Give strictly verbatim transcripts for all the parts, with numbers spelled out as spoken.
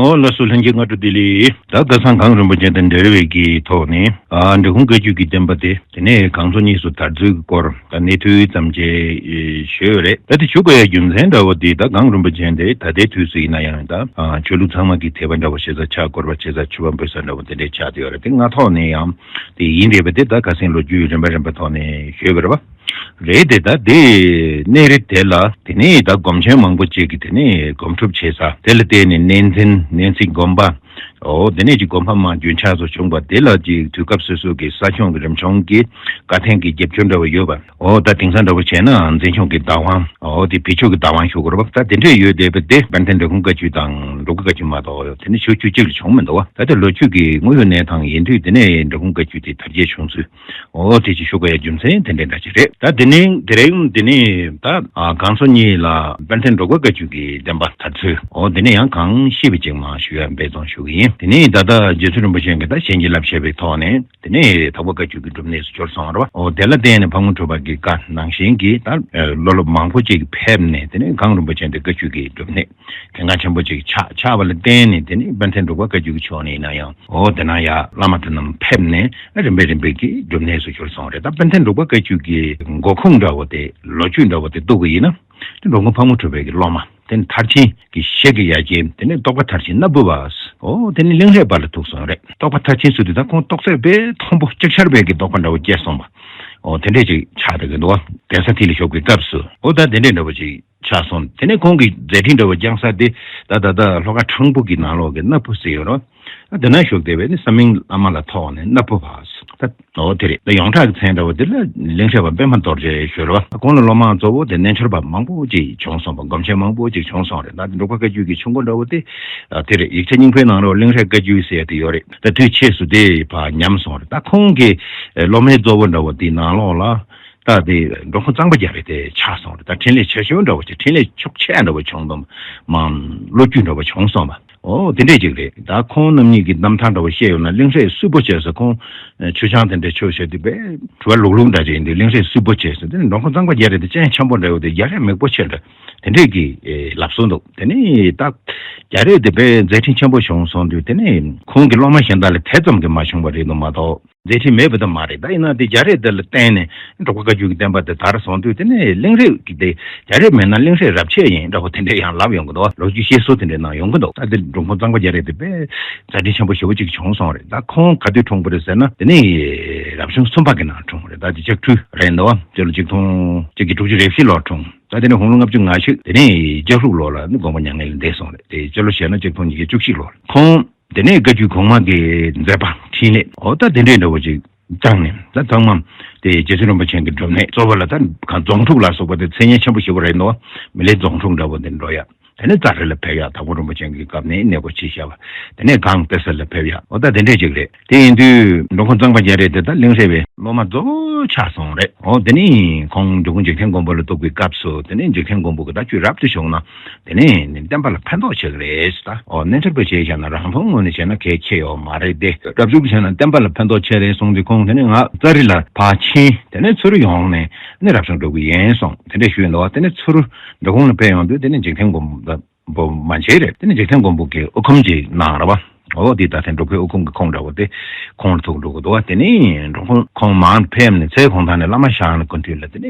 ཨོ་ལགས་སོ། ལྷན་རྒྱས་སྔ་དྲོ་བདེ་ལེགས། ད་ཁ་སང་གངས་རིན་པོ་ཆེ་དང་འབྲེལ་བའི་གི་ཐོག་ནས་ཨ་འབྲི་གུང་བཀའ་བརྒྱུད་ཀྱི་བསྟན་པ་དེ་དེ་ནས་གངས་མཚོ་གཉིས་སུ་དར་ཚུལ་གྱི་སྐོར་ད་གནས་ཚུལ་ཙམ་ཅིག་ཞུས་ཡོད་རེད། ད་དེ་ཞུ་དགོས་ཡ་རྒྱུ་མཚན་འདྲ་བོ་དེ་ད་གངས་རིན་པོ་ཆེ་འདི་ད་ལྟའི་དུས་སུ་ཡིན་ན་ཡང་ད་ཨ་ཆོས་ལུགས་ཚང་མ་གི་དད་པ་འདྲ་བོ་བྱེད་ས་ཆ་སྐོར་བ་བྱེད་ས་མཆོད་པ་འབུལ་ས་འདྲ་བོ་དེ་འདྲས་ཆགས་བསྡད་ཡོད་རེད། དེ་སྔ་ཐོག་ནས་ཡང་དེ་ཡིན་རེད་པ། དེ་ད་ཁ་སང་ལོ་རྒྱུས་རིམ་པ་རིམ་པ་ཐོག་ནས་ཞུས་པ་རེད་པ། རེད་དེ། ད་དེ་གནས་རི་དེ་ལ་དེ་ནས་ད་སྒོམ་ཆེན་མང་པོ་ཅིག་གིས་དེ་ནས་སྒོམ་སྒྲུབ་བྱེད་ས་དེ་ལ་བརྟེན་ནས་གནས་འཛིན་གནས་ཚིག་སྒོམ་པ། འོ་དེ་ནས་ཅིག་སྒོམ་པ་མང་རྒྱུན་ཆགས་སུ་བྱུང་བ་དེ་ལ་ཅིག་དུས་སྐབས་སོ་སོ་གི་ས་སྐྱོང་གི་རིམ་བྱོན་གྱི་བཀའ་བསྟན་གྱི་རྒྱབ་སྐྱོར་འདྲ་བ་ཡོད་པ། འོ་ད་དེང་སང་འདྲ་བོ་བྱས་ན་འཛིན་སྐྱོང་གི་བདག་དབང་། འོ་དེ་བེད་སྤྱོད་ཀྱི་བདག་དབང་ཞུ་དགོས་རེད་པ། ད་དེ་འདྲས་ཡོད་བསྡད་པ་དེ་དཔལ་ལྡན་འབྲི་གུང་བཀའ་བརྒྱུད་དང་འབྲུག་པ་བཀའ་བརྒྱུད་མ་གཏོགས་དེ་ནས་ཆོས་བརྒྱུད་གཅིག་ལ་བྱུང་མི་འདུག་བ། ད་ལྟ་ལོ་རྒྱུས་ཀྱི་དངོས་ཡོད་གནས་སྟངས་ཡིན་དུས་དེ་ནས་འབྲི་གུང་བཀའ་བརྒྱུད་དེ་དར་རྒྱས་བྱུང་ཚུལ། འོ་དེ་ཅིག་ཞུ་དགོས་ཡ་རྒྱུ་མཚན་དེ་འདྲའི་འདྲ་ཅིག་རེད། ད་དེ་ནས་དེ་རིང་དེ་ནས་ད་ཨ་གངས་མཚོ་གཉིས་ལ་དཔལ་ལྡན་འབྲུག་པ་བཀའ་བརྒྱུད་ཀྱི་བསྟན་པ་དར་ཚུལ། འོ་དེ་ནས་ཡང་གང་ཤེས་པའི་ཅིག་མ་ཞུ་ཡ་འབད་བརྩོན་ཞུ་གི་ཡིན། དེ་ནས་ད་ལྟ་རྗེ་བཙུན་རིན་པོ་ཆེ་གིས་ད་བྱིན་གྱིས་བརླབས་བྱས་པའི་ཐོག་ནས་དེ་ནས་དྭགས་པོ་བཀའ་བརྒྱུད་ཀྱི་སྒྲུབ་གནས་སུ་གྱུར་སོང་བ་རེད་བ། འོ་དེ་ལ་བརྟེན་ནས་ཕག་མོ་གྲུ་པ་གི་བཀའ་ནང་བཞིན་གྱི་ད་ལོ་ལོ་མང་པོ་ཅིག་ཕེབས་ནས་དེ་ནས་གངས་རིན་པོ་ཆེ་འདི་བཀའ་བརྒྱུད་ཀྱི་སྒྲུབ་གནས་གལ་འགངས་ཆེན་པོ་ཅིག་ཆགས་ཆགས་པ་ལ་བརྟེན་ནས་དེ་ནས་དཔལ་ལྡན་འབྲུག་པ་བཀའ་བརྒྱུད་ཀྱི་ཕྱོགས་ནས་ཡིན་ན་ཡང་འོ་དེ་ན་ཡ་བླ་མ་དེ་རྣམས་ཕེབས་ནས་རིམ་པས་རིམ་པས་ཀྱི་སྒྲུབ་གནས་སུ་གྱུར་སོང་རེད། ད་དཔལ་ལྡན་འབྲུག་པ་བཀའ་བརྒྱུད་ཀྱི་འགོ་ཁུངས་འདྲ་བོ་དེ་ལོ་རྒྱུས་འདྲ་བོ་དེ་བསྡུ་དགོས་ཡིན་ན་དེ་འབྲོང་སྐུ་ཕག་མོ་གྲུ་པའི་གི་སློབ་མ་དེ་ནི་མཐར་ཕྱིན་གྱི་ཞལ་གྱི་ཡ་གྱལ་དེ་ནས་རྟོགས་པ་མཐར་ཕྱིན་སྣ་བུ་བ། འོ་དེ་ནི་གླིང་རས་པ་ལ་ཐུག་སོང་རེད། རྟོགས་པ་མཐར་ཕྱིན་ཟེར་དུས་ད་ཁོང་རྟོགས་ཚད་དཔེ་མཐོན་པོ་ལྕོགས་ཆེར་བའི་གི་རྟོགས་པ་འདྲ་བོ་སྐྱེས་སོང་བ། འོ་དེ་འདྲས་ཅིག་ཆགས་བསྡད་ཀྱི་འདུག་བ། གདན་ས་དེ་ལ་བཞུགས་པའི་སྐབས་སུ། འོ་ད་དེ་འདྲས་འདྲ་བོ་ཅིག་ཆགས་སོང་། དེ་ནས་ཁོང་གི་མཛད་འཕྲིན་འདྲ་བོ་བསྐྱངས་ས་དེ་ད་ད་ལྟ་ལྷོ་ཁ་ཁྲང་པོ་གི་ནང་ལོགས་ཀྱི་སྣ་བུ་ཟེར་ཡོད་རེད། ད་དེ་ན་བཞུགས་བསྡད་པའི་ནི་ས་མིང་བླ་མ་ལ་ཐོགས་ནས་སྣ་བུ་བ། ད་འོ་དེ་རེད། ད་ཡོངས་གྲགས་ཀྱི་མཚན་འདྲ་བོ་དེ་ལ་གླིང་རས་པ་པདྨ་རྡོ་རྗེ་ཞུ་རེད་བ། ཁོང་ལ་སློབ་མ་གཙོ་བོ་དེ་རྣལ་འབྱོར་པ་མང་པོ་ཅིག་བྱུང་སོང་བ། སྒོམ་ཆེན་མང་པོ་ཅིག་བྱུང་སོང་རེད། ད་འབྲུག་པ་བཀའ་བརྒྱུད་ཀྱི་ཆུ་འགོ་འདྲ་བོ་དེ་དེ་རེད། ཡིག་ཆ་རྙིང་པའི་ནང་ལོགས་གླིང་རས་བཀའ་བརྒྱུད་ཟེར་ཡ་དེ་ཡོད་རེད། ད་དུས་ཆེས་སུ་དེ་ཕར་ཉམས་སོང་རེད། ད་ཁོང་གི་སློབ་མའི་གཙོ་བོ་འདྲ་བོ་དེ་ནང་ལོགས་ལ། ད་དེ་འབྲོང་སྐུ་གཙང་པ་རྒྱ་རས་དེ་ཆགས་སོང་རེད། ད་འཕྲིན་ལས་ཆེ་ཤོས་འདྲ་བོ་ཅིག་འཕྲིན་ལས་ཤུགས་ཆེ་འདྲ་བོ་བྱུང་དུས་མང་བློ་རྒྱུས་འདྲ་བོ་བྱུང་སོང་བ། འོ་དེ་འདྲས་ཅིག་རེད། ད་ཁོང་རྣམ་གཉིས་ཀྱི་རྣམ་ཐར་འདྲ་བོ་བཤད་ཡོང་ན་གླིང་རས་གསུས་པོ་བྱས་ས་ཁོང་ཆུ་ཆང་དེ་འདྲས་ཆོས་བཤད་དུས་དཔེ་བྲོ་བ་ལུག་ལུག་འདྲ་ཅིག་ཡིན་དུས་གླིང་རས་གསུས་པོ་བྱས་ས་དེ་ནི་འབྲོང་སྐུ་གཙང་པ་རྒྱ་རས་དེ་སྤྱན་ཆེན་པོ་འདྲ་བོ་དེ་རྒྱ་རས་མིག་པོ་ཆེ་འདྲ་དེ་འདྲས་ཀྱི་ལབ་སོང་འདུག་དེ་ནི་ད་རྒྱ་རས་དེ་དཔེ་མཛད་འཕྲིན་ཆེན་པོ་བྱུང་སོང་དུས་དེ་ནི་ཁོང་གི་སློབ་མ་གཞན་དག་ལ་དེ་ཙམ་གྱིས་མ་བྱུང་བ་རེད་འདུག་མ་གཏོགས། མཛད་འཕྲིན་མེད་པ་དེ་མ་རེད། ད་ཡིན་ན་དེ་རྒྱ་རས་དེ་ལ་བརྟེན་ནས་འབྲུག་པ་བཀའ་བརྒྱུད་ཀྱི་བསྟན་པ་དེ་དར་སོང་དུས་དེ་ནས་གླིང་རས་ཀྱི་དེ་རྒྱ་རས་མེད་ན་གླིང་རས་རབ་ཆད་ཡིན་འདྲ་པོ་དེ་འདྲས་ཡང་ལབ་ཡོང་གི་འདུག་ལོ་རྒྱུས་བཤད་སྲོལ་དེ་འདྲས་ནང་ཡོང་གི་འདུག་ད་དེ་འབྲོང་སྐུ་གཙང་པ་རྒྱ་རས་དེ་དཔེ་མཛད་འཕྲིན་ཆེན་པོ་ཞེ་པོ་ཅིག་བྱུང་སོང་རེད། ད་ཁོང་ག་དུས་འཁྲུངས་པ་རེད་ཟེར་ན་དེ་ནས་རབ་བྱུང་གསུམ་པ་གི་ནང་འཁྲུངས་རེད། ད་དེ་ལྕགས་སྦྲུལ་རེད་འདུག་སྤྱི་ལོ་ཆིག་སྟོང་གཅིག་བརྒྱ་དྲུག་ཅུ་རེ་བཞི་ལོར་འཁྲུངས། ད་དེ་ནས་ཧོང་ལོ་ལྔ་བཅུ་ང་བཞི་དེ་ནས་ལྕགས་ལུག་ལོ་ལ་ནི་དགོངས་པ་མྱ་ངན་ལས་འདས་སོང་རེད། དེ་སྤྱི་ལོ་བྱས་ན་ཆིག་སྟོང་ཉིས་བརྒྱ་བཅུ་གཅིག་ལོར་ཁོང་། དེ་ནས་བཀའ་བརྒྱུད་གོང་མ་གི་མཛད་པ་འཕྲིན་ལས་འོ་ད་དེ་འདྲའི་འདྲ་བོ་ཅིག་བཏང་ནས་ད་ཚང་མ་དེ་རྗེ་བཙུན་རིན་པོ་ཆེ་གི་སྒྲུབ་གནས་གཙོ་བོ་ལ་ད་གང་རྫོང་དྲུག་ལ་སོགས་པ་དེ་མཚན་སྙན་ཆེན་པོ་ཞེ་པོ་རེད་འདུག་མི་ལའི་རྫོང་དྲུག་འདྲ་བོ་དེ་འགྲོ་ཡ། དེ་ནས་ཙཱ་རི་ལ་ཕེབས་ཡ། དྭགས་པོ་རིན་པོ་ཆེ་གི་སྐབས་ནས་གནས་སྒོ་ཕྱེས་བཞག་པ། དེ་ནས་གངས་ཏི་སེ་ལ་ཕེབས་ཡ། འོ་ད་དེ་འདྲས་ཅིག་རེད། དེ་ཡིན་དུས་འབྲོང་སྐུ་གཙང་པ་རྒྱ་རས་དེ་ད་གླིང་རས་པའི་སློབ་མ་གཙོ་བོ་ཆགས་སོང་རེད། འོ་དེ་ནས་ཁོང་འབྲི་གུང་འཇིག་རྟེན་མགོན་པོ་ལ་གཏུགས་པའི་སྐབས་སུ་དེ་ནས་འཇིག་རྟེན་མགོན་པོ་གི་ད་ཆོས་རབ་ཏུ་བྱུང་ན། དེ་ནས་ནི་བསྟན་པ་ལ་ཕན་ཐོགས་བྱེད་ཀྱི་རེད་ཟེར། ད་འོ་རྣལ་འབྱོར་པ་བྱས་བཞག་ན་རང་དབང་ངོས་ནས་བྱས་ན་གལ་ཆེ་ཡོད་མ་རེད་དེ། རབ་བྱུང་བྱས་ན་བསྟན་པ་ལ་ཕན་ཐོགས་ཆེ་རེད་གསུངས་ཏེ་ཁོང་དེ་ནས་ང་ཙཱ་རི་ལ་ཕར་ཕྱིན། དེ་ནས་ཚུར་ཡོང་ནས་ནི་རབ་བྱུང་སྒྲུབ་ཀྱི་ཡིན་གསུངས་དེ་འདྲས་ཞུས་འདུག་དེ་ནས་ཚུར་འབྲི་གུང་ལ་ཕེབས་ཡོང་དུས་དེ་ནས་འཇིག་རྟེན་མགོན་པོ་མ་མཇལ་རེད། དེ་ནས་འཇིག་རྟེན་མགོན་པོ་གི་དབུ་ཁུམ་ཅིག་གནང་ར་བ། འོ་དེ་ད་ཐེངས་འབྲུག་པའི་དབུ་ཁུམ་གྱི་ཁོངས་འདྲ་བོ་དེ་ཁོང་ལ་ཐུག་འགྲོ་གི་འདུག་བ། དེ་ནས་འབྲོང་ཁོང་མང་ཕེབས་ནས་ཚལ་གུང་ཐང་ནས་བླ་མ་ཞང་ལ་སྐུ་མདུན་ལ་དེ་ནས་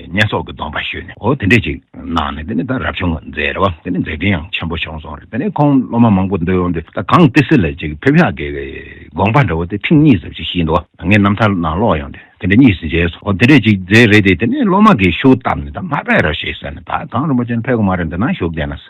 བསྙེན་སོགས་ཀྱི་སྡོམ་པ་ཞུས་ནས་འོ་དེ་འདྲས་ཅིག་གནང་ནས་དེ་ནས་ད་རབ་བྱུང་མཛད་རེད་བ། དེ་ནས་མཛད་འཕྲིན་ཡང་ཆེན་པོ་བྱུང་སོང་རེད། དེ་ནས་ཁོང་སློབ་མ་མང་པོ་འདུས་ཡོང་དུས་ད་གངས་ཏི་སེ་ལ་ཅིག་ཕེབས་ཡག་གི་དགོངས་པ་འདྲ་བོ་དེ་ཐེངས་གཉིས་ཙམ་ཞིག་བཞེས་འདུག་བ། ངས་རྣམ་ཐར་ནང་ཀློག་ཡོང་དུས་དེ་འདྲ་གཉིས་སུ་མཇལ་སོང་། འོ་དེ་འདྲས་ཅིག་མཛད་རེད་དེ། དེ་ནས་སློབ་མ་གིས་ཤུགས་བཏབ་ནས་ད་མ་ཕེབས་རོགས་ཞེས་ཟེར་ནས། ད་གངས་རིན་པོ་ཆེ་ཕེབས་ཀྱི་མ་རེད། འདི་ན་བཞུགས་བསྡད་ན་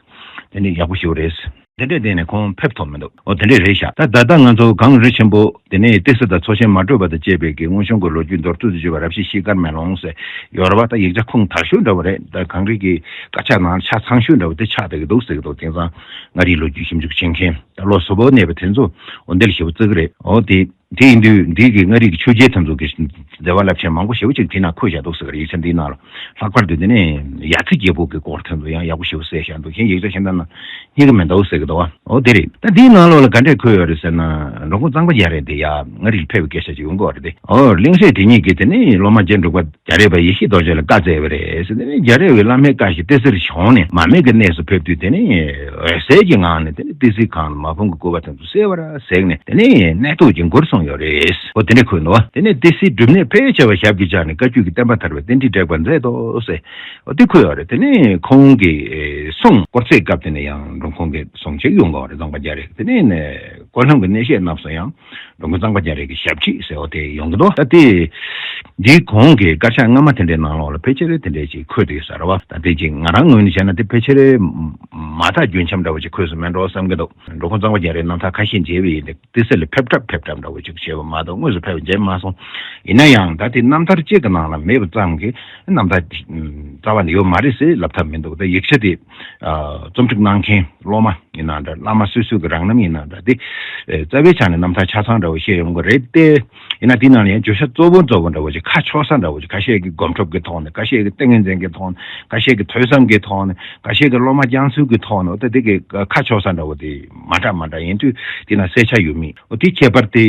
དེ་ནས་ཡག་པོ་ཞིག་རེད། དེ་འདྲས་བསྡད་ནས་ཁོང་ཕེབས་ཐུབ་མི་འདུག་འོ་དེ་འདྲས་རེད་ཤག་ད་ད་ལྟ་ང་ཚོ་གངས་རི་ཆེན་པོ་དེ་ནས་ཏི་སེ་དང་མཚོ་ཆེན་མ་དྲོས་པ་དང་བཅས་པའི་གི་སྔོན་བྱུང་གི་ལོ་རྒྱུས་མདོར་བསྡུས་སུ་བརྗོད་པ་རབ་བྱེད་ཤེལ་དཀར་མེ་ལོང་ཟེར་ཡོད་རེད་བ། ད་ཡིག་ཆ་ཁུངས་དག་ཤོས་འདྲ་བོ་རེད། ད་གངས་རི་གི་དཀར་ཆག་ནང་ཆ་ཚང་ཤོས་འདྲ་བོ་དེ་ཆགས་བསྡད་ཀྱི་འདུག་ཟེར་གྱི་འདུག་དེང་སང་མངའ་རིས་ལོ་རྒྱུས་ཞིབ་འཇུག་བྱེད་མཁན་ད་ལོ་གཟུ་བོར་གནས་པ་དེ་ཚོ་འོ་འདི་ལ་ཞེ་པོ་བརྩི་གི་རེད། འོ་དེ། དེ་ཡིན་དུས་འདི་གི་མངའ་རིས་ཀྱི་ཆོས་རྒྱལ་དེ་ཚོ་གི་མཛད་པ་རླབས་ཆེན་མང་པོ་ཞེ་པོ་ཅིག་དེའི་ནང་འཁོད་བཞག་འདུག་ཟེར་གི་རེད། ཡིག་ཆ་འདིའི་ནང་ལ། ལྷག་པར་དུ་དེ་ནས་ཡ་རྩེ་རྒྱལ་པོ་གི་སྐོར་དེ་ཚོ་ཡང་ཡག་པོ་ཞེ་པོ་གསལ་བཞག་འདུག་གཞན་ཡིག་ཆ་གཞན་དག་ན་རྙེད་ཀྱི་མི་འདུག་ཟེར་གི། འདུག་བ། འོ་དེ་རེད། ད་འདིའི་ནང་ལོགས་ལ་ག་འདྲས་འཁོད་ཡོད་རེད་ཟེར་ན། འགྲོ་མགོན་གཙང་པ་རྒྱ་རས་དེ་ཡ་མངའ་རིས་ཕེབས་པའི་སྐད་ཆ་ཅིག་ཡོང་གི་ཡོད་རེད་དེ། འོ་གླིང་སྲས་དེ་ཉིད་ཀྱིས་དེ་ནས་སློབ་མ་རྗེ་འབྲུག་པ་རྒྱ་རས་པ་ཡེ་ཤེས་རྡོ་རྗེ་ལ་བཀའ་སྩལ་བ་རེད་ཟེར། དེ་ནས་རྒྱ་རས་པའི་བླ་མའི་བཀའ་བཞིན་ཏི་སེར་བྱོན་ནས་མར་མེ་གི་གནས་སུ་ཕེབས་དུས། དེ་ནས་འོད་གསལ་གྱི་ངང་ནས་དེ་ནས་ཏི་སེའི་ཁང་ལ་མ་ཕམ་གྱི་སྐུ་པར་དེ་ཚོ་གསལ་བར་གཟིགས་ནས། དེ་ནས་གནད་ཐོག་ཅིག་འགོར་སོང་ཡོད་རེད། འོ་དེ་འདྲས་འཁོད་འདུག་བ། དེ་ནས་ཏི་སེའི་སྒྲུབ་གནས་ཕལ་ཆེ་བ་ཞབས་ཀྱིས་བཅགས་ནས། བཀའ་བརྒྱུད་ཀྱི་བསྟན་པ་དར་བའི་རྟེན་འབྲེལ་དྲེགས་པ་མཛད་དོ་ཟེར། འོ་དེ་འཁོད་ཡོད་རེད། དེ་ནས་ཁོང་གི་ཨེ་གསུང་སྐོར་ཚིགས་སྐབས་དེ་ནས་ཡང་འགྲོ་མགོན་གྱི་གསུང་ཅིག་ཡོང་གི་ཡོད་རེད། གཙང་པ་རྒྱ་རས། དེ་ནས་ནས་སྐོར་ལམ་གྱི་གནས་བཤད་རྣམས་སུ་ཡང་འགྲོ་མགོན་གཙང་པ་རྒྱ་རས་ཀྱི་ཞབས་ཕྱི་ཟེར་བ་དེ་ཡོང་གི་འདུག་ད་དེ་འདིའི་གོང་གི་དཀར་ཆག་སྔ་མ་དེ་འདྲའི་ནང་ལོགས་ལ་ཕལ་ཆེར་དེ་འདྲའི་ཅིག་འཁོད་བསྡད་ཡོད་ས་རེད་བ། ད་དེ་ཅིག་ང་རང་ངོས་ནས་བྱས་ན་དེ་ཕལ་ཆེར་མ་དག་རྒྱུན་འཁྱམས་འདྲ་བོ་ཅིག་འཁོད་སོང་མེད་འགྲོ་བསམ་གྱི་འདུག་འགྲོ་མགོན་གཙང་པ་རྒྱ་རས་རྣམ་ཐར་ཁ་ཤས་མཇལ་བ་ཡིན་ཏེ། ཏི་སེ་ལ་ཕེབས་གྲབས་ཕེབས་གྲབས་འདྲ་བོ་ཅིག་བྱས་པ་མ་གཏོགས་དངོས་སུ་ཕེབས་པ་མཇལ་མ་སོང་། ཡིན་ན་ཡང་ད་དེ་རྣམ་ཐར་གཅིག་གི་ནང་ལ་མེད་པ་ཙམ་གྱི་རྣམ་ཐར་རྩ་བ་ནས་ཡོད་མ་རེད་ཟེར་ལབ་ཐབས་མི་འདུག་ད་ཡིག་ཆ་དེ་རྩོམ་སྒྲིག་གནང་མཁན་སློབ་མ་ཡིན་ན་འདྲ། བླ་མ་སོ་སོ་གི་རང་རྣམ་ཡིན་ན་འདྲ། དེ་རྩ་བའི་ཆ་ནས་རྣམ་ཐར་ཆ་ཚང་འདྲ་བོ་བཤད་ཡོང་གི་རེད་དེ། ཡིན་ན་དེའི་ནང་ལ་ཡང་བརྗོད་བྱ་གཙོ་བོ་གཙོ་བོ་འདྲ་བོ་ཅིག་ཁ་ཕྱོགས་ས་འདྲ་བོ་ཅིག་ཁ་ཤས་ཀྱིས་སྒོམ་སྒྲུབ་ཀྱི་ཐོག་ནས། ཁ་ཤས་ཀྱིས་ཏིང་ངེ་འཛིན་གྱི་ཐོག་ནས། ཁ་ཤས་ཀྱིས་ཐོས་བསམ་གྱི་ཐོག་ནས། ཁ་ཤས་ཀྱིས་སློབ་མ་སྐྱོང་ཚུལ་གྱི་ཐོག་ནས། འོ་ད་དེ་གི་ཁ་ཕྱོགས་ས་འདྲ་བོ་དེ་མ་འདྲ་མ་འདྲ་ཡིན་དུས། དེ་ན་གསལ་ཆ་ཡོད་མེད། འོ་དེ་ཁྱད་པར་དེ་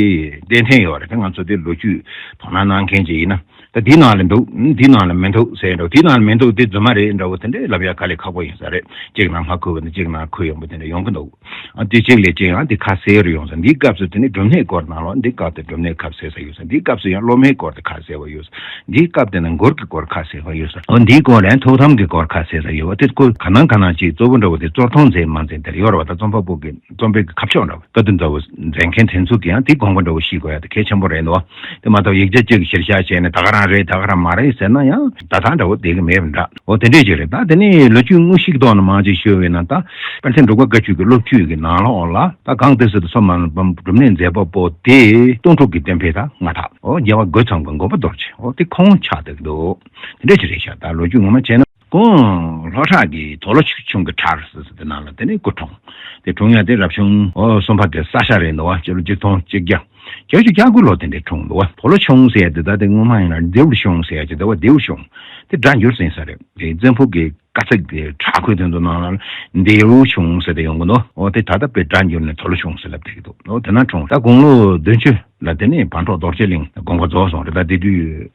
གཏན་གཏན་ཡོད་རེད། ད་ང་ཚོ་དེ་ལོ་རྒྱུས་དོ་སྣང་གནང་མཁན་ཅིག་ཡིན་ན། ད་དེའི་ནང་ལ་འདུག་དེའི་ནང་ལ་མི་འདུག་ཟེར་འདྲ་བོ། དེའི་ནང་ལ་མི་འདུག་དེ་རྫུན་མ་རེད་འདྲ་བོ་དེ་འདྲས་ལབ་ཡ་དཀའ་ལས་ཁག་པོ་ཡིན་ས་རེད། གཅིག་ནང་མ་འཁོད་པ་ནི་གཅིག་ནང་འཁོད་ཡོང་པ་དེ་འདྲ་ཡོང་གི་འདུག་ཨ་དེ་གཅིག་ལས་གཅིག་ཡང་དེ་ཁ་གསལ་རུ་ཡོང་ས། འདིའི་སྐབས་སུ་དེ་ནི་སྒྲུབ་གནས་སྐོར་ནང་ལོགས། འདིའི་སྐབས་དེ་སྒྲུབ་གནས་ཁ་གསལ་ས་ཡོད་ས། འདིའི་སྐབས་སུ་ཡང་སློབ་མའི་སྐོར་དེ་ཁ་གསལ་བ་ཡོད་ས། འདིའི་སྐབས་དེ་ན་མགུར་གྱི་སྐོར་ཁ་གསལ་བ་ཡོད་ས། འོ་འདིའི་སྐོར་ལ་ཐུགས་དམ་གྱི་སྐོར་ཁ་གསལ་ས་ཡོད་པ། དེ་ཁོ་ག་ནང་ག་ནང་ཅིག་གཙོ་བོ་འདྲ་བོ་དེ་གཙོར་མཐོང་མཛད་མ་མཛད་དེར་ཡོད་རེད་བ། ད་རྩོམ་པ་པོ་གི་རྩོམ་པའི་གི་ཁ་ཕྱོགས་འདྲ་བོ། བཀའ་བསྡུ་འདྲ་བོ་མཛད་མཁན་དེ་ཚོ་གི་ཡང་དེ་དགོངས་པ་འདྲ་བོ་བཞེས་དགོས་ཡ་དེ་གལ་ཆེན་པོ་རེད་འདུག་དེ་མ་གཏོགས་ཡིག་ཆ་གཅིག་གི་གཞིར་བཞག་བྱས་ནས་ད་ག་རང་རེད་ད་ག་རང་མ་རེད་ཟེར་ན་ཡང་ད་ཐང་འདྲ་བོ་དེ་གི་མེད་པ་འདྲ། འོ་དེ་འདྲས་ཅིག་རེད། ད་དེ་ནས་ལོ་རྒྱུས་དངོས་གཞིའི་ཐོག་ནས་མང་ཅིག་ཤོད་པ་ཡིན་ན། ད་དཔལ་ལྡན་འབྲུག་པ་བཀའ་བརྒྱུད་ཀྱི་སློབ་བརྒྱུད་ཀྱི་ནང་ལོགས་ལ་ད་གངས་ཏི་སེ་དང་སོ་མ་ལ་སྒྲུབ་གནས་མཛད་པ་པོ་དེ་སྟོང་ཕྲུག་གི་བསྟན་འཕེལ་དང་མངའ་བདག་འོ་རྒྱལ་བ་རྒོད་ཚང་པ་མགོན་པོ་རྡོ་རྗེ། འོ་དེ་ཁོང་ཆགས་བསྡད་ཀྱི་འདུག་དེ་འདྲས་ཅིག་རེད་ཤག་ད་ལོ་རྒྱུས་ངོ་མ་བྱས་ན། ཁོང་ལྷོ་བྲག་གི་དོ་ལོ་ཆུང་གི་བྲག་ཟེར་ས་དེ་ནང་ལ་དེ་ནས་སྐུ་འཁྲུངས། དེ་འཁྲུངས་ཡ་དེ་རབ་བྱུང་འོ་གསུམ་པ་དེ་ས་ཤ་རེད་འདུག་བ། སྤྱི་ལོ་ཆིག་སྟོང་གཅིག་བརྒྱ་བརྒྱད་ཅུ་གྱ་དགུ་ལོ་དེ་འདྲས་འཁྲུངས་འདུག་བ། དོ་ལོ་ཆུང་ཟེར་ཡ་དེ་ད་དེ་སྔོན་མ་ཡིན་ན་ལྡེའུ་ཆུང་ཟེར་ཡ་ཅིག་འདུག་བ། ལྡེའུ་ཆུང་དེ་སྒྲ་འགྱུར་ཟིན་ས་རེད། དེ་བཙན་ཕུག་གི་དཀའ་ཚེགས་ཀྱི་བྲག་ཁུལ་དེ་ཚོ་ནང་ལ་ལྡེའུ་ཆུང་ཟེར་དེ་ཡོང་གི་འདུག་འོ་དེ་ད་ལྟ་དཔེ་སྒྲ་འགྱུར་ནས་དོ་ལོ་ཆུང་ཟེར་ལབ་བསྡད་ཀྱི་འདུག་འོ་དེ་ན་འཁྲུངས། ད་དགུང་ལོ་བདུན་ཅུ་ལ་དེ་ནས་བན་འཕྲོག་རྡོ་རྗེ་གླིང་དགོངས་པ་རྫོགས་སོང་རེད། ད་དེ་དུས།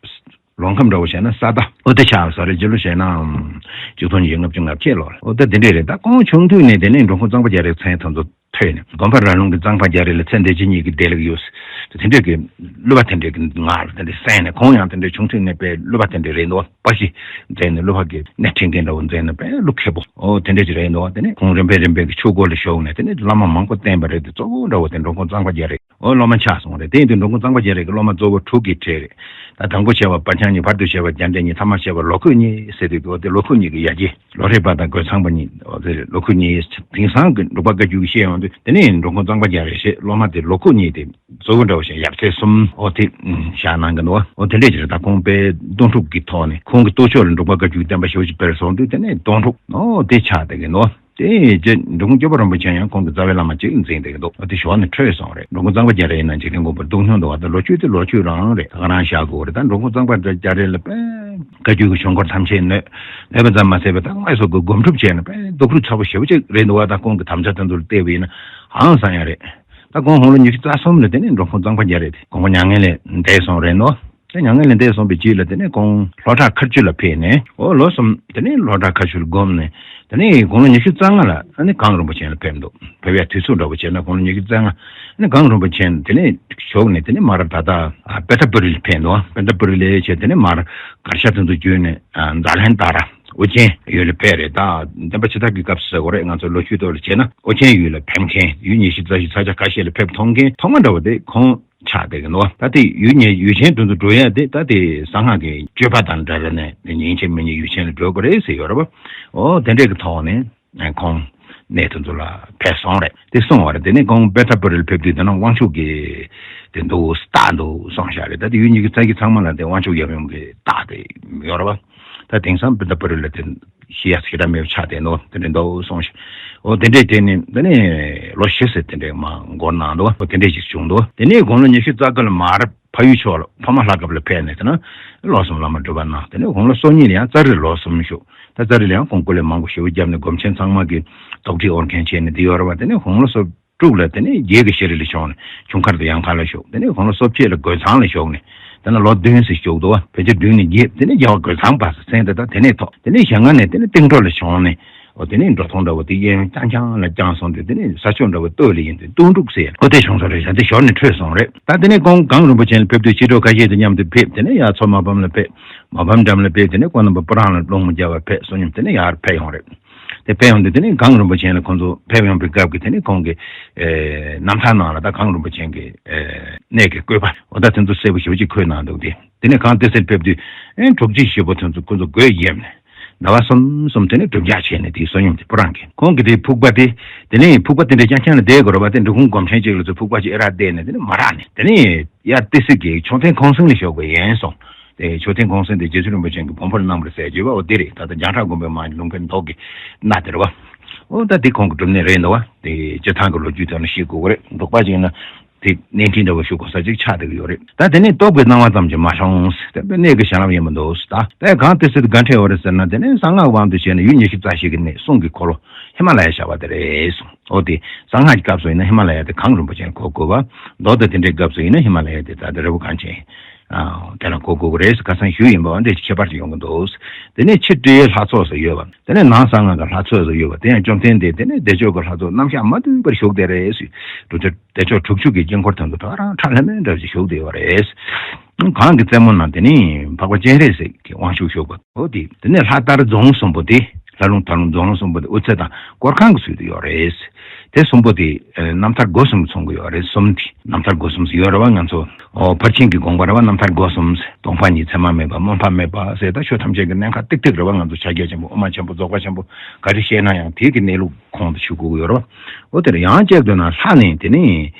ལོ་ཁམས་འདྲ་བོ་བྱས་ན་ས་ད་འོ་དེ་ཆགས་ས་རེད། སྤྱི་ལོ་བྱས་ན་ཆིག་སྟོང་ཉིས་བརྒྱ་ལྔ་བཅུ་ང་བརྒྱད་ལོར། འོ་ད་དེ་འདྲས་རེད། ད་ཁོང་ཆུང་དུས་ནས་དེ་ནས་འགྲོ་མགོན་གཙང་པ་རྒྱ་རས་མཚན་དེ་ཚོ་ཐོས་ནས། དགོན་པ་ར་ལུང་གི་གཙང་པ་རྒྱ་རས་ལ་ཚེ་འདི་ཕྱི་གཉིས་ཀྱི་བདེ་ལེགས་ཡོད་ཟེར། དེ་འདྲས་ཀྱི་གླུ་བ་དེ་འདྲས་ཀྱི་ངག་ལ་དེ་འདྲས་གསན་ནས། ཁོང་ཡང་དེ་འདྲས་ཆུང་དུས་ནས་དཔེ་གླུ་བ་དེ་འདྲས་རེད་འདུག་པར་གཞི་མཛད་ནས་གླུ་བ་གི་སྣེ་ཁྲིད་མཁན་འདྲ་བོ་མཛད་ནས་དཔེ་གླུ་མཁས་པོ་འོ་དེ་འདྲས་ཀྱི་རེད་འདུག་དེ་ནས་ཁོང་རིམ་པས་རིམ་པས་ཀྱི་ཆོས་སྒོ་ལ་ཞུགས་ནས་དེ་ནས་བླ་མ་མང་པོ་བསྟེན་པ་རེད་དེ། གཙོ་བོ་འདྲ་བོ་དེ་འགྲོ་མགོན་གཙང་པ་རྒྱ་རས། འོ་སློབ་མ་ཆགས་སོང་རེད། དེ་ཡིན་དུས་འགྲོ་མགོན་གཙང་པ་རྒྱ་རས་ཀྱི་སློབ་མ་གཙོ་བོ་དྲུག་གིས་གྲས་རེད། ད་དང་པོ་བྱས་པ་བར་ཁྱང་གཉིས། བར་དུ་བྱས་པ་རྒྱ་འབྲས་གཉིས། ཐ་མར་བྱས་པ་ལོ་ཁོད་གཉིས་ཟེར་དུས། འོ་དེ་ལོ་ཁོད་གཉིས་ཀྱི་ཡ་གྱལ་ལོ་རས་པ་དང་རྒོད་ཚང་པ་གཉིས། འོ་དེ་ལོ་ཁོད་གཉིས། དེང་སང་གི་འབྲུག་པ་བཀའ་བརྒྱུད་ཀྱི་བཤད་ཡོང་དུས་དེ་ནས་འགྲོ་མགོན་གཙང་པ་རྒྱ་རས་ཞེས་སློབ་མ་དེ་ལོ་ཁོད་གཉིས་དེ་གཙོ་བོ་འདྲ་བོ་ཞིག་ཡ་གྱལ་གསུམ་འོ་དེ་བཞག་གནང་གི་འདུག་འོ་དེ་འདྲས་ཅིག་རེད། ད་ཁོང་དཔེ་སྟོང་ཕྲུག་གི་ཐོག་ནས་ཁོང་གི་ལྟོ་ཕྱོགས་ལ་འབྲུག་པ་བཀའ་བརྒྱུད་བསྟན་པ་ཞེ་པོ་ཅིག་འཕེལ་སོང་དུས་དེ་ནས་སྟོང་ཕྲུག་འོ་དེ་ཆགས་བསྡད་ཀྱི་འདུག་དེ་རྗེས་འབྲི་གུང་སྐྱོབ་པ་རིན་པོ་ཆེ་ཡང་ཁོང་གི་རྩ་བའི་བླ་མ་གཅིག་འཛིན་བསྡད་ཀྱི་འདུག་དེ་ཞོར་ནས་འཕྲོས་སོང་རེད། འབྲི་གུང་གཙང་པ་རྒྱ་རས་ཡིན་ན་འཇིག་རྟེན་མགོན་པོ་སྡུག་མྱོང་འདུག་བ། ད་ལོ་རྒྱུས་དེ་ལོ་རྒྱུས་རང་རེད། ད་ག་རང་བཞག་དགོས་རེད། ད་འབྲི་གུང་གཙང་པ་རྒྱ་རས་ལ་དཔེ་བཀའ་བརྒྱུད་ཀྱི་ཆོས་འཁོར་ཐམས་ཅད་ནོད་ནོད་པ་ཙམ་མ་ཟད་པའི་ད་དངོས་སུ་གི་སྒོམ་སྒྲུབ་བྱས་ནས་དཔེ་སྡུག་རུས་ཚ་པོ་ཞེ་པོ་ཅིག་རེད་འདུག་བ། ད་ཁོང་གི་དམ་བཅའ་དེ་ཚོ་ལ་བལྟས་པ་ཡིན་ན་ཧང་སང་ཡ་རེད། ད་ཁོང་དགུང་ལོ་ཉི་ཤུ་རྩ་གསུམ་ལ་དེ་ནས་འབྲི་གུང་གཙང་པ་རྒྱ་རས་དེ་དགོངས་པ་མྱ་ངན་ལས་འདས་སོང་རེད་འདུག་དེ་མྱ་ངན་ལས་འདས་སོང་བའི་རྗེས་ལ་དེ་ནས་ཁོང་ལྷོ་བྲག་མཁར་ཆུ་ལ་ཕེབས་ནས། འོ་ལོ་གསུམ་དེ་ནས་ལྷོ་བྲག་མཁར་ཆུ་ལ་བསྒོམས་ནས། དེ་ནས་དགུང་ལོ་ཉི་ཤུ་རྩ་ལྔ་ལ་ཨ་ནི་གངས་རིན་པོ་ཆེ་ལ་ཕེབས་འདུག་ཕེབས་ཡ་དུས་ཚོད་འདྲ་བོ་བྱས་ན་དགུང་ལོ་ཉི་ཤུ་རྩ་ལྔ་ཨ་ནི་གངས་རིན་པོ་ཆེ་དེ་ནས་བཞུགས་ནས། དེ་ནས་མར་ད་ལྟ་ཨ་པེ་ཏ་པུ་རི་ལ་ཕེབས་འདུག་པེ་ཏ་པུ་རི་ལ་བྱས་དེ་ནས་མར་གར་ཞ་དེ་ཚོ་བརྒྱུད་ནས་ཨ་ཛཱ་ལན་ཏཱ་ར་ཨོ་རྒྱན་ཡུལ་ལ་ཕེབས་རེད། ད་བསྟན་པ་ཕྱི་དར་གྱི་སྐབས་སུ་ཟེར་དགོས་རེད། ང་ཚོ་ལོ་རྒྱུས་ཐོག་ལ་བྱས་ན་ཨོ་རྒྱན་ཡུལ་ལ་ཕེབས་མཁན། ཡུལ་ཉི་ཤུ་རྩ་བཞི་ས་ཆ་ཁ་ཤས་ལ་ཕེབས་མཐོང་མཁན་ཐོག་མ་འདྲ་བོ་དེ་ཁོང་ཆགས་བསྡད་ཀྱི་འདུག་ད་དེ་ཡུལ་ཉེ་ཡུལ་ཆེན་དེ་ཚོ་འགྲོ་ཡ་དེ་ད་དེ་གསང་སྔགས་ཀྱི་སྤྱོད་པ་དང་འབྲེལ་བ་ནས་ཉིན་ཕྱེད་མི་ཉིན་ཡུལ་ཆེན་ལ་འགྲོ་དགོས་རེད་ཟེར་ཡོད་རེད་པ། འོ་དེ་འདྲས་ཀྱི་ཐོག་ནས་ཁོང་གནས་དེ་ཚོ་ལ་ཕེབས་སོང་རེད། དེ་སོང་བ་རེད། དེ་ནས་ཁོང་པེ་ཏ་པུ་རི་ལ་ཕེབས་དུས་དེ་ན་དབང་ཕྱུག་གི་དེ་འདུག་རྟགས་འདུག་གསུངས་བཞག་རེད། ད་དེ་ཡུལ་ཉི་ཤུ་རྩ་བཞི་ཚང་མ་ལ་དེ་དབང་ཕྱུག་ཡབ་ཡུམ་གྱི་རྟགས་དེ་ཡོད་རེད་པ། ད་དེང་སང་པེ་ཏ་པུ་རི་ལ་དེ་ཤི་ཡ་ཞེ་དྲག་མེད་པ་ཆགས་བསྡད་འདུག་དེ་འདྲ་འདུག་གསུངས་ཤིང་། འོ་དེ་འདྲས་དེ་ནི་དེ་ནས་ལོ་བཞི་ཟེར་དེ་འདྲས་མ་འགོར་གནང་འདུག་འོ་དེ་འདྲས་ཞིག་བྱུང་འདུག་དེ་ནས་དགུང་ལོ་ཉི་ཤུ་རྩ་དགུ་ལ་མར་ཕ་ཡུལ་ཕྱོགས་ལ་ཕ་མ་ལྷ་ཁབ་ལ་ཕེབས་ནས་དེ་ན་ལོ་གསུམ་བླ་མ་སྒྲུབ་པ་གནང་། དེ་ནས་དགུང་ལོ་སོ་གཉིས་ལ་ཡང་ཙཱ་རི་ལོ་གསུམ་བཞུགས། ད་ཙཱ་རི་ལ་ཡང་ཁོང་སྐུ་ལས་མང་པོ་ཞེ་པོ་བརྒྱབ་ནས་སྒོམ་ཆེན་ཚང་མ་གི་དོགས་འདྲི་ཨོར་མཁན་བྱས་ནས་དེ་ཡོད་རེད་བ། དེ་ནས་དགུང་ལོ་སོ་དྲུག་ལ་དེ་ནས་རྒྱལ་གྱི་ཤེས་རིག་ལ་ཕྱོགས་ནས་ཁྱུང་མཁར་དང་ཡང་མཁར་ལ་བཞུགས། དེ་ནས་དགུང་ལོ་སོ་བརྒྱད་ལ་རྒོད་ཚང་ལ་བཞུགས་ནས་དེ་ན་ལོ་བདུན་ཙམ་བཞུགས་འདུག་བ། ཕལ་ཆེར་བདུན་ནས་བརྒྱད། དེ་ནས་རྒྱལ་བ་རྒོད་ཚང་པ་ཟེར་མཚན་དེ་དག་དེ་ནས་ཐོགས། དེ་ནས་ཞལ་སྔ་ནས་དེ་ནས་སྟེང་འགྲོ་ལ་བྱོན་ནས་འོ་དེ་ནས་འགྲོ་ཚོང་འདྲ་བོ་དེ་གཡས་གཡོན་རྐྱང་རྐྱང་ལ་བརྐྱངས་སོང་དུས་དེ་ནས་ས་ཕྱོགས་འདྲ་བོ་སྟོད་ལ་ཡིན་དུས་སྟོད་འབྲུག་ཟེར་འོ་དེ་བྱུང་སོང་རེད། ཡང་དེ་ཞོར་ནས་འཕྲོས་སོང་རེད། ད་དེ་ནས་ཁོང་གངས་རིན་པོ་ཆེ་ལ་ཕེབས་དུས་ཕྱི་དྲོ་ཁ་ཤས་དང་མཉམ་དུ་ཕེབས། དེ་ནས་ཡར་མཚོ་མ་ཕམ་ལ་ཕེབས། མ་ཕམ་འགྲམ་ལ་ཕེབས། དེ་ནས་ཁོང་རྣམ་པ་སྤུ་རང་ལ་སློང་མོ་རྒྱག་པར་ཕེབས། བསོད་སྙོམས་དེ་ནས་ཡར་ཕེབས་ཡོང་རེད། དེ་ཕེབས་ཡོང་དུས་དེ་ནས་གངས་རིན་པོ་ཆེ་ལ་ཁོང་ཚོ་ཕེབས་ཡོང་པའི་སྐབས་ཀྱི་དེ་ནས་ཁོང་གི་ཨེ་རྣམ་ཐར་ནང་ལ་ད་གངས་རིན་པོ་ཆེ་གི་ཨེ་གནས་ཀྱི་བཀོད་པ་འོ་ད་དེ་ཚོ་གསལ་པོ་ཞེ་པོ་ཅིག་འཁོད་གནང་འདུག་སྟེ། དེ་ནས་གངས་ཏི་སེར་ཕེབས་དུས་ཨེ་གྲོགས་མཆེད་ཞེ་པོ་དེ་ཚོ་ཁོང་ཚོ་སྒོ་ཡེབས་ནས་ཟླ་བ་གསུམ་གསུམ་དེ་ནས་སྒྲུབ་འཇགས་བྱས་ནས་དེའི་བསོད་སྙོམས་དེ་སྤུ་རང་གིས། ཁོང་གི་དེ་ཕུག་པ་དེ་དེ་ནས་ཕུག་པ་དེ་འདྲ་རྐྱང་རྐྱང་ལ་བསྡད་དགོས་རེད་པ། དེ་འབྲི་གུང་སྒོམ་ཆེན་གཅིག་ལ་ཚོ་ཕུག་པ་ཅིག་ཨེ་རག་བསྡད་ནས་དེ་ནས་མ་རག་ནས་དེ་ནས་ཡར་ཏི་སེ་གི་མཆོད་རྟེན་ཁང་གསེང་ལ་བཞུགས་པ་ཡིན་གསུངས། དེ་མཆོད་རྟེན་ཁང་གསེང་དེ་རྗེ་བཙུན་རིན་པོ་ཆེ་གི་བོན་པོ་ལ་གནང་བར་ཟེར་བརྗོད་པ་འོ་དེ་རེད། ད་ལྟ་རྒྱང་གྲགས་དགོན་པའི་མ་ལུང་པའི་མདོག་གི་སྣ་དེ་རེད་བ། འོ་ད་དེ་ཁོང་གི་སྒྲུབ་གནས་རེད་འདུག་བ། དེ་སྤྱིར་བཏང་གི་ལོ་རྒྱུས་དོན་ལ་ཤེས་དགོས་ཀྱི་རེད། འབྲོག་པ་ཅིག་ཡིན་ན་དེ་གནས་འཕྲིན་འདྲ་བོ་ཞུ་དགོས་ས་ཅིག་ཆགས་བསྡད་ཀྱི་ཡོད་རེད། ད་དེ་ནས་རྟོགས་པའི་སྣང་བ་ཙམ་གྱིས་མ་ཤོང་། དེ་པའི་གནས་ཀྱི་བྱིན་རླབས་ཡིན་པ་འདུག་ད་དེ་གངས་ཏི་སེ་དེ་ག་འདྲ་བ་རེད་ཟེར་ན་དེ་ནས་གསང་སྔགས་དབང་དུ་བྱས་ནས་ཡུལ་ཉི་ཤུ་རྩ་བཞི་གི་གནས་གསུང་གི་འཁོར་ལོ་ཧི་མ་ལ་ཡ་བྱ་བ་དེ་རེད་གསུངས། འོ་དེ་གསང་སྔགས་ཀྱི་སྐབས་སུ་ཡིན་ན་ཧི་མ་ལ་ཡ་དེ་གངས་རིན་པོ་ཆེ་གོ་དགོས་པ། མདོ་དང་དེ་འདྲའི་སྐབས་སུ་ཡིན་ན་ཧི་མ་ལ་ཡ་དེ་ད་ལྟ་རི་བོ་གངས་ཅན། ཨ་དེ་ལ་གོ་དགོས་ཀྱི་རེད་ཟེར་ཁ་སང་ཞུས་ཡིན་པ་འོ་འདྲ་ཞིག་ཁྱད་པར་ཅིག་ཡོང་གི་འདུག་དེ་ནས་ཕྱི་སྤྲེའུའི་ལྷ་ཚོགས་སུ་ཡོད་པ། དེ་ནས་ནང་གསང་སྔགས་ཀྱི་ལྷ་ཚོགས་སུ་ཡོད་པ། དེ་ཡང་བཅོམ་ལྡན་འདས་དེ་ནས་བདེ་མཆོག་གི་ལྷ་ཚོགས་རྣམ་གཞག་མ་ཐུབ་པར་བཞུགས་བསྡད་རེད་ཟེར། གྲུབ་ཆེན་བདེ་མཆོག་དྲུག་ཅུ་གི་དཀྱིལ་འཁོར་དོན་དུ་ད་རང་ཁྲ་ལྷམ་མེ་འདྲ་ཞིག་བཞུགས་བསྡད་ཡོད་རེད། གངས་ཀྱི་རྩེ་མོ་ན་དེ་ནས་འཕགས་པ་སྤྱན་རས་གཟིགས་ཀྱི་དབང་ཕྱུག་བཞུགས་པ་འོ་དེ། དེ་ནས་ལྷ་དར་རྫོང་གསུམ་པོ་དེ་ལྷ་ལུང་དར་ལུང་རྫོང་ལུང་གསུམ་པོ་དེ་དབུ་རྩེ་དང་སྐོར་ཁང་གི་ཚུལ་དུ་ཡོད་རེད། དེ་གསུམ་པོ་དེ་ཨ་རྣམ་ཐར་སྒོ་གསུམ་མཚོན་གྱི་ཡོད་རེད། གསུམ་དེ་རྣམ་ཐར་སྒོ་གསུམ་ཟེར་ཡོད་རེད་བ། ང་ཚོ་ཨོ་ཕར་ཕྱིན་གྱི་དགོངས་པ་རེད་བ། རྣམ་ཐར་སྒོ་གསུམ་ཟེར། སྟོང་པ་ཉིད་མཚན་མ་མེད་པ་སྨོན་པ་མེད་པ་ཟེར། ད་ཆོས་ཐམས་ཅད་ཀྱི་གནད་འགག་ཏིག་ཏིག་རེད་བ། ང་ཚོ་ཕྱག་རྒྱ་ཆེན་པོ་དབུ་མ་ཆེན་པོ་རྫོགས་པ་ཆེན་པོ་ག་རེ་བཤད་ན་ཡང་དེ་གི་གནས་ལུགས་ཁོང་དུ་ཆུད་དགོས་ཀྱི་ཡོད་རེད་བ། ཨོ་དེ་ལ་ཡང་གཅིག་ཏུ་ན་ལྷ་ནི་དེ་ནི་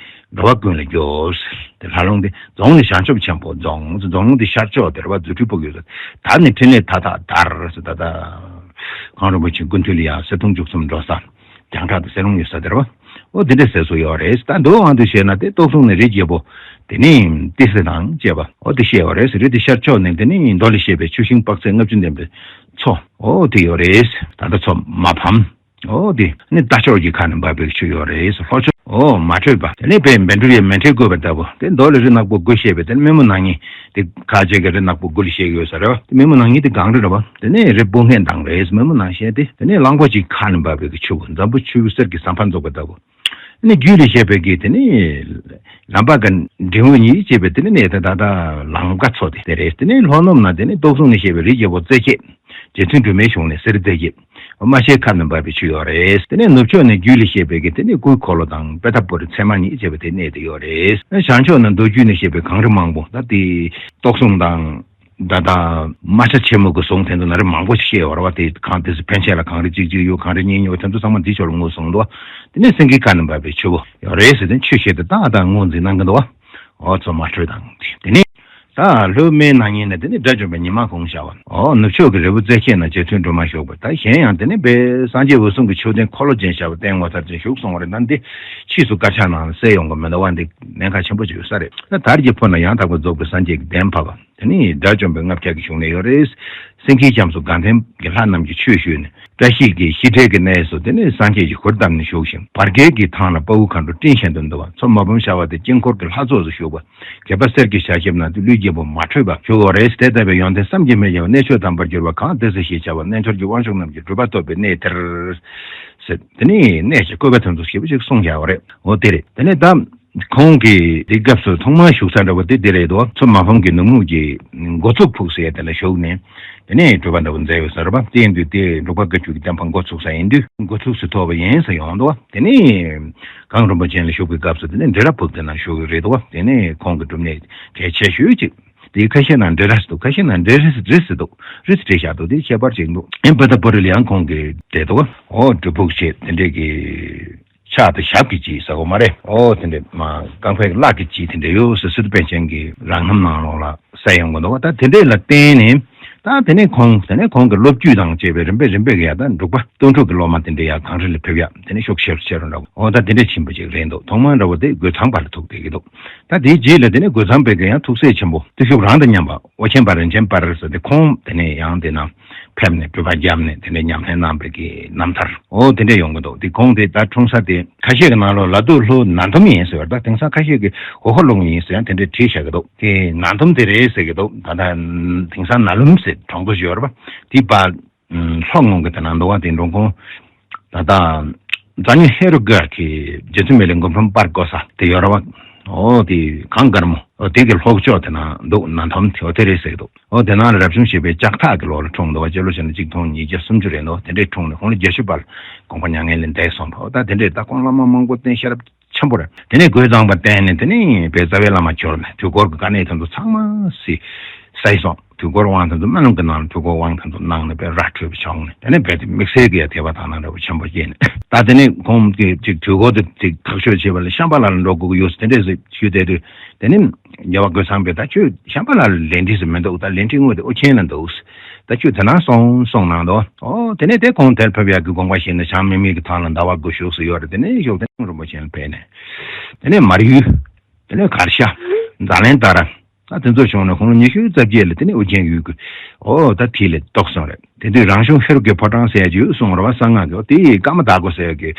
འགྲོ་བ་ཀུན་ལ་སྐྱོབ་ཟེར། དེ་ལྷ་ལུང་དེ་རྫོང་ནི་བྱང་ཆུབ་ཆེན་པོ་རྫོང་། རྫོང་ལུང་དེ་ཤར་ཕྱོགས་དེ་རེད་བ། རྫུ་འཕྲུལ་ཕུག་ཡོད་ཟེར། དར་ནི་ཕྲིན་ལས་མཐའ་དག་དར་ཟེར། ད་ལྟ་གངས་རིན་པོ་ཆེ་སྐུ་མདུན་ལ་ཡང་གསེར་གདུང་བཅུ་གསུམ་འགྲོ་ས། རྒྱང་གྲགས་དང་གསེར་ལུང་ཡོད་ས་དེ་རེད་བ། ཨོ་དེ་འདྲ་ཟེར་སྲོལ་ཡོད་རེད། ད་མདོ་དབང་དུ་བཤད་ན་དེ་སྟོད་སྲུང་ནས་རི་རྒྱལ་པོ་དེ་ནི་ཏི་སེ་དང་བཅས་པ་ཨོ་དེ་བཤད་ཡོད་རེད། རི་དེ་ཤར་ཕྱོགས་ནས་དེ་ནི་མདོ་ལས་བཤད་པའི་ཆུ་ཤིང་དཔག་ཚད་ལྔ་བཅུ་ལྡན་པའི་མཚོ་ཨོ་དེ་ཡོད་རེད། ད་ལྟ་མཚོ་མ་ཕམ། ཨོ་དེ་ནི་རྟ་མཆོག་གི་ཁ་ནས་འབབ་པའི་ཆུ་ཡོད་རེད། ལྷོ་ཕྱོགས་ཨོ་མ་དྲོས་པ་དེ་ནི་དཔེ་མཎྜལ་ཡས་མཎྜལ་བཀོད་པ་ལྟ་བུ། དེ་མདོ་ལས་རི་ནག་པོ་དགུ་བཤད་པའི་དེ་ནི་སྨན་མོ་ནག་ཉེས་དེ་ཁ་ཅིག་གི་རི་ནག་པོ་དགུ་ལ་བཤད་ཡོད་ས་རེད་བ། དེ་སྨན་མོ་ནག་ཉེས་དེ་གངས་རི་རེད་བ། དེ་ནས་རི་སྤུངས་ལྔའི་མདངས་རེད། སྨན་མོ་ནག་ཞལ་དེ་དེ་ནས་གླང་པོ་ཆེའི་ཁ་ནས་འབབ་པའི་གི་ཆུ་བོ། འཛམ་བུ་ཆུ་བོའི་གསེར་གྱི་ཟམ་པ་འཛུགས་པ་ལྟ་བུ། དེ་ནས་རྒྱུད་ལས་བཤད་པའི་གི་དེ་ནས་ལམ་པ་གི་འབྲིང་བོ་གཉིས་བཅས་པའི་དེ་ནས་གནས་དེ་ད་ལྟ་ལང་ཀ་མཚོ་དེ་དེ་རེད། དེ་ནས་ལྷོ་ནུབ་ན་དེ་ནས་སྟོད་སྲུང་ནས་བཤད་པའི་རི་རྒྱལ་པོ་རྩེ་ཁྱེད། རྗེ་བཙུན་སྒྲོལ་མའི་གཞུང་ནས་གསེར་རྩེ་ཁྱེད། རྨ་བྱའི་ཁ་ནས་འབབ་པའི་ཆུ་ཡོད་རེད། དེ་ནས་ནུབ་ཕྱོགས་ནས་རྒྱུད་ལས་བཤད་པའི་གི་དེ་ནས་སྐུའི་འཁོར་ལོ་དང་པད་ཐ་པུ་རི་ཚད་མ་གཉིས་བཅས་པའི་དེ་གནས་དེ་ཡོད་རེད། བྱང་ཕྱོགས་ནས་མདོ་རྒྱུད་ནས་བཤད་པའི་གངས་རི་མང་པོ། ད་དེ་སྟོད་སྲུང་དང་ད་ལྟ་རྨ་བྱ་ཆེན་མོ་གི་ཟུང་དེ་ཚོ་ན་རི་མང་པོ་ཞིག་བཤད་ཡོད་རེད་བ། དེ་གངས་དེ་ཚོ་ཕན་ཆད་ལ་གངས་རི་གཅིག་གཅིག་ཡོད། གངས་རི་གཉིས་གཉིས་ཡོད། དེ་ཚོ་ཚང་མ་འདི་ཕྱོགས་ལ་ངོས་བཟུང་འདུག་དེ་ནས་སེང་གེའི་ཁ་ནས་འབབ་པའི་ཆུ་བོ་ཡོད་རེད་ཟེར་ཏེ་ཆུ་བཤད་དེ་ཏག་ཏག་ངོས་འཛིན་གནང་གི་འདུག་བ། ཨོ་མཚོ་མ་དྲོས་དང་དེ་ནས། ད་ལྷོའི་སྨན་ནག་ཉེས་ནས་དེ་ནས་དགྲ་བཅོམ་པའི་ཉི་མ་གུང་བྱ་བ། ཨོ་ནུབ་ཕྱོགས་ཀྱི་རི་བོ་རྩེ་ཁྱེད་ན་རྗེ་བཙུན་སྒྲོལ་མ་བཞུགས་པ། ད་གཞན་ཡང་དེ་ནས་དཔེ་སངས་རྒྱས་འོད་སྲུང་གི་མཆོད་རྟེན་འཁོར་ལོ་ཅན་བྱ་བ་རྟེན་ངོ་མཚར་ཅན་བཞུགས་སོང་བ་རེད། ད་འདི་ཕྱིས་སུ་དཀར་ཆག་ནང་ལ་གསལ་ཡོང་གི་མི་འདུག་བ། འདི་གནད་འགག་ཆེན་པོ་ཅིག་ཡོད་ས་རེད། ད་དར་གྱི་ཕུ་ན་ཡང་དག་པར་རྫོགས་པའི་སངས་རྒྱས་ཀྱི་གདན་ཕབ་པ། དེ་ནས་དགྲ་བཅོམ་པའི་ལྔ་བརྒྱ་གི་བཞུགས་གནས་ཡོད་རེད། སེང་གེའི་རྒྱ་མཚོ་དགའ་ལྡན་གྱི་ལྷ་རྣམས་ཀྱིས་ཆོས་ཞུས་ནས་བཀྲ་ཤིས་ཀྱི་ཤེས་བྲལ་གྱི་གནས་སུ་དེ་ནས་སངས་རྒྱས་ཀྱི་གུར་བཏབ་ནས་བཞུགས་ཤིང་བར་བསྐལ་གྱི་ཐང་ལ་དཔའ་བོའི་མཁའ་འགྲོ་སྤྲིན་བཞིན་དུ་འདུ་བ། མཚོ་མ་ཕམ་ཤར་བ་དེ་དཀྱིལ་འཁོར་གྱི་ལྷ་ཚོགས་སུ་བཞུགས་པ། བརྒྱད་པ་གསེར་གྱི་ཞལ་ཞབས་ན་དེ་ཀླུའི་རྒྱལ་པོ་མ་དྲོས་པ་བཞུགས་ཡོད་རེད། དེ་ལྟ་བུའི་ཡོན་ཏན་བསམ་གྱིས་མི་ཁྱབ་པ་གནས་མཆོག་དམ་པར་གྱུར་པ་གངས་ཏི་སེ་ཞེས་བྱ་བ་རྣལ་འབྱོར་གྱི་དབང་ཕྱུག་རྣམས་ཀྱི་སྒྲུབ་པ་ཐོབ་པའི་གནས་དེར་ཟེར། དེ་ནས་གནས་ཀྱི་བཀོད་པ་དོན་དུ་ཞེ་པོ་ཅིག་གསུངས་བཞག་པ་རེད། འོ་དེ་རེད། དེ་ནས་ད། ཁོང་གིས་དེའི་སྐབས་སུ་ཐོག་མར་བཞུགས་ས་འདྲ་བོ་དེ་དེ་རེད་དོ། མཚོ་མ་ཕམ་གྱི་ནུབ་ངོས་ཀྱི་འགོ་ཚུགས་ཕུག་ཟེར་ཡ་དེ་ལ་བཞུགས་ནས་དེ་ནས་སྒྲུབ་པ་འདྲ་བོ་མཛད་ཡོད་ས་རེད་པ། དེ་ཡིན་དུས་དེ་འབྲུག་པ་སྐ་ཅུང་གི་བསྟན་པ་འགོ་ཚུགས་ས་ཡིན་དུས་འགོ་ཚུགས་སུ་ཐོགས་པ་ཡིན་ཟེར་ཡོང་འདུག་བ། དེ་ནས་གངས་རིན་པོ་ཆེ་ལ་བཞུགས་པའི་སྐབས་སུ་དེ་ནས་འབྲི་ར་ཕུག་དེ་ན་བཞུགས་ཡོད་རེད་དོ། དེ་ནས་ཁོང་གི་སྒྲུབ་གནས་གལ་ཆེ་ཤོས་ཅིག་དེ་ཁ་ཤས་ན་འབྲི་ར་ཟེར་འདུག་ཁ་ཤས་ན་འབྲི་རི་ཟེར་འདུག་རི་ཟེར་བྲིས་བཞག་འདུག་དེ་ཁྱད་པར་ཅིག་འདུག་ཨེ་པད་མ་པུ་རི་ལ་ཡང་ཁོང་གིས་བྲིས་འདུག་ཨོ་སྒྲུབ་ཕུག་ཅེས་དེ་འདྲས་ཀྱི། ཕྱག་དང་ཞབས་ཀྱི་ལྗིད་ཟེར་བ་མ་རེད། ཨོ་དེ་འདྲ་མ་རྐང་པའི་ལག་གི་ལྗིད་དེ་འདྲ་ཡོད་ཟེར། སི་ཏུ་པཎ་ཆེན་གྱི་རང་རྣམ་ནང་ལོགས་ལ་གསལ་ཡོང་གི་འདུག་ད་དེ་འདྲས་ལ་བརྟེན་ནས་ ད་དེ་ནས་ཁོང་དེ་ནས་ཁོང་གི་སློབ་བརྒྱུད་དང་བཅས་པའི་རིམ་པས་རིམ་པས་ཀྱི་ཡ་ད་འབྲུག་པ་སྟོང་ཕྲག་གི་སློབ་མ་དེ་འདྲ་ཡ་གངས་རི་ལ་ཕེབས་ཡ་དེ་ནས་ཤུགས་ཆེ་རུ་ཆེ་རུ་འགྲོ། འོ་ད་དེ་འདྲ་ཕྱིན་པ་ཅིག་རེད་འདུག་ཐོག་མར་འདྲ་བོ་དེ་རྒོད་ཚང་པ་ལ་ཐུག་བསྡད་ཀྱི་འདུག་ད་དེའི་རྗེས་ལ་དེ་ནས་རྒོད་ཚང་པའི་གི་ཡང་ཐུགས་སྲས་ཆེན་པོ་བརྟུལ་ཞུགས་རང་དང་མཉམ་པ་ཨོ་རྒྱན་པ་རིན་ཆེན་དཔལ་རི་ཟེར་ཏེ་ཁོང་དེ་ནས་ཡང་དེ་ན་ཕེབས་ནས་སྤྲུལ་པ་བརྒྱབ་ནས་དེ་འདྲའི་ཉམས་ལེན་གནང་བའི་གི་རྣམ་ཐར་འོ་དེ་འདྲ་ཡོང་གི་འདུག་དེ་ཁོང་དེ་ད་འཁྲུངས་ས་དེ་ཁ་ཤས་ཀྱི་ནང་ལོགས་ལ་དུ་ལྷོ་ན་འཐོམ་ཡིན་ཟེར་བ། ད་དེང་སང་ཁ་ཤས་ཀྱིས་ཧོ་ཧོ་ལུང་ཡིན་ཟེར་ཡང་དེ་འདྲའི་བྲིས་བཞག་གི་འདུག་དེ་ན་འཐོམ་དེ་རེད་ཟེར་གི་འདུག་ད་ད་དེང་སང་ན་ལུམ་ཟེར་གྲོང་ཚོ་ཞིག་ཡོད་རེད་པ། དེ་པ་ལྷོ་ངོས་ཀྱི་དེ་ན་འདུག་བ། དེ་འགྲོ་ཁོང་ད་ལྟ་ཛ་ཉི་ཧེ་རུ་ག་གི་རྗེ་བཙུན་མི་ལའི་མགུལ་འཕུམ་པར་བརྐོ་ས་དེ་ཡོད་རེད་པ། འོ་དེ་གངས་དཀར་མོ་འོ་དེ་གི་ལྷོ་ཕྱོགས་དེ་ན་འདུག་ན་འཐོམ་དེ་འོ་དེ་རེད་ཟེར་གི་འདུག་འོ་དེ་ནང་ལ་རབ་བྱུང་བཞི་པའི་ལྕགས་ཐག་གི་ལོ་ལ་འཁྲུངས་འདུག་བ། སྤྱི་ལོ་ཕྱི་ན་གཅིག་སྟོང་ཉིས་བརྒྱ་སུམ་ཅུ་རེད་འདུག་དེ་འདྲའི་འཁྲུངས་ནས་ཁོང་ལ་རྒྱལ་ཤུད་པ་ལ་དགོངས་པ་མྱ་ངན་ལས་འདས་སོང་བ། འོ་ད་དེ་འདྲའི་ད་ཁོང་བླ་མ་མང་པོ་བསྟེན་ཤེས་རབ་ཆེན་པོ་རེད། དེ་ནས་རྒོད་ཚང་པ་བསྟེན་ནས་དེ་ནས་དཔལ་རྩ་བའི་བླ་མ་གྱུར་ནས་དུས་འཁོར་གྱི་དཀའ་གནད་དེ་ཚོ་ཚང་མ་སེལ་སོང་། དུས་འཁོར་དབང་དང་དུ་སྨོན་ལམ་གྱི་ནང་ལ་དུས་འཁོར་དབང་དང་དུ་གནང་ནས་དཔེ་ར་འཕྲོད་པ་བྱུང་ནས་དེ་ནས་དཔེ་དེ་དམིགས་བསལ་གྱི་ཡ་དད་པ་དག་སྣང་འདྲ་བོ་ཆེན་པོ་སྐྱེས་ནས། ད་དེ་ནས་ཁོང་གིས་ཅིག་དུས་འཁོར་དེ་ཅིག་ཐག་གཅོད་བྱེད་པ་ལ་ཤམ་བྷ་ལ་ལ་འགྲོ་དགོས་ཀྱི་ཡོད་ཟེར་དེ་འདྲས་ཟེར་ཞུས་བསྡད་དུས། དེ་ནས་རྒྱལ་བ་རྒོད་ཚང་པས་ད་ཁྱོད་ཤམ་བྷ་ལ་ལ་ལས་འབྲས་ཟེར་མི་འདུག་ད་ལས་འབྲས་དངོས་དེ་ཨོ་རྒྱན་ལ་འདུག་ད་ཁྱོད་དེ་ན་སོང་སོང་གནང་འདུག་འོ་དེ་ནས་དེ་ཁོང་དེར་ཕེབས་ཡག་གི་དགོངས་པ་བཞེས་ནས་བྱམས་སྙིགས་མའི་གི་ཐང་ལ་ཟླ་བ་དགུ་བཞུགས་སུ་ཡོད་རེད། དེ་ནས་ཞོགས་དེ་རིན་པོ་ཆེ་ལ་ཕེབས་ནས་དེ་ནས་མར་ཡུལ། དེ་ནས་གར་ཤ། རྫ་གླིང་ལྟར། ད་དེ་ཚོ་བྱུང་ནས་ཁོང་ལོ་ཉི་ཤུ་རྩ་བརྒྱད་ལ་དེ་ནས་ཨོ་རྒྱན་ཡུལ་གྱི་ཨོ་ད་དེ་ལས་རྟོགས་སོང་རེད། དེ་དུས་རང་བྱུང་ཧེ་རུ་ཀའི་ཕོ་བྲང་ཟེར་ཡ་ཅིག་ཡོད་གསུངས་རེད་བ། གསང་སྔགས་ཀྱི་ཨོ་དེ་ཀ་མ་དྭགས་པོ་ཟེར་ཡ་གི་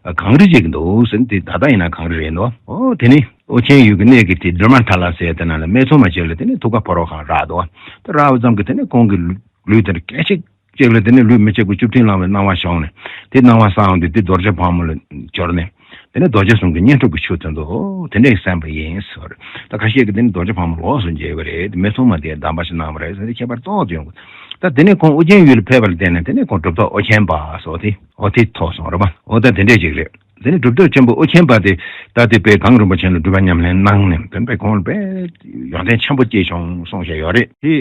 གངས་རི་ཅིག་འདུག་ཟེར། དེ་ད་ལྟ་ཡིན་ན་གངས་རི་རེད་འདུག་ཨོ་དེ་ནི་ཨོ་རྒྱན་ཡུལ་གྱི་གནས་ཀྱི་དེ་སྒྲོལ་མ་ཐ་ལ་ཟེར་ཡ་དེ་ན་ལ་སྨད་འཚོང་མ་བྱས་ལ་དེ་ནས་ཐུགས་ཀ་ཕོ་རོག་ཁང་རག་འདུག་དེ་རག་པ་ཙམ་གྱིས་དེ་ནས་ཁོང་གི་ལུས་དེར་སྐད་ཅིག་ཅིག་ལ་དེ་ནས་ལུས་མི་གཅིག་པ་བཅུ་བདུན་ལང་བའི་སྣང་བ་བྱུང་ནས། དེ་སྣང་བ་སངས་ཏེ་དེ་རྡོ་རྗེ་ཕག་མོ་ལ་གྱུར་ནས། དེ་ནས་རྡོ་རྗེ་གསུམ་གྱི་བསྙེན་སྒྲུབ་ཀྱི་ཆུ་དེ་ཚོ་དེ་འདྲས་གསན་པ་ཡིན་ཟེར། ད་ཁ་ཤས་ཀྱིས་དེ་ནས་རྡོ་རྗེ་ཕག་མོ་ལོགས་སུ་མཇལ་བ་རེད། དེ་སྨད་འཚོང་མ་དེས་གདམས་པ་ཞིག་གནང་བ་རེད་ཟེར་ནས་ཁྱད་པར་ཏོག་ཙམ་ཡོང་གི། ད་དེ་ནས་ཁོང་ཨོ་རྒྱན་ཡུལ་ལ་ཕེབས་པ་ལ་བརྟེན་ནས་དེ་ནས་ཁོང་གྲུབ་ཐོབ་ཨོ་རྒྱན་པ་ཟེར་དེ་ཨོ་དེ་ཐོབ་སོང་རེད་པ། ཨོ་ད་དེ་འདྲས་ཅིག་རེད། དེ་ནས་གྲུབ་ཐོབ་ཆེན་པོ་ཨོ་རྒྱན་པ་དེ་ད་དེ་དཔལ་གངས་རིན་པོ་ཆེ་ལ་སྒྲུབ་པ་ཉམས་ལེན་གནང་ནས་དེ་ནས་དཔེ་ཁོང་ལ་དཔེ་ཡོན་ཏན་ཆེན་པོ་སྐྱེས་བྱུང་གསུངས་བཞག་ཡོད་རེད། དེ་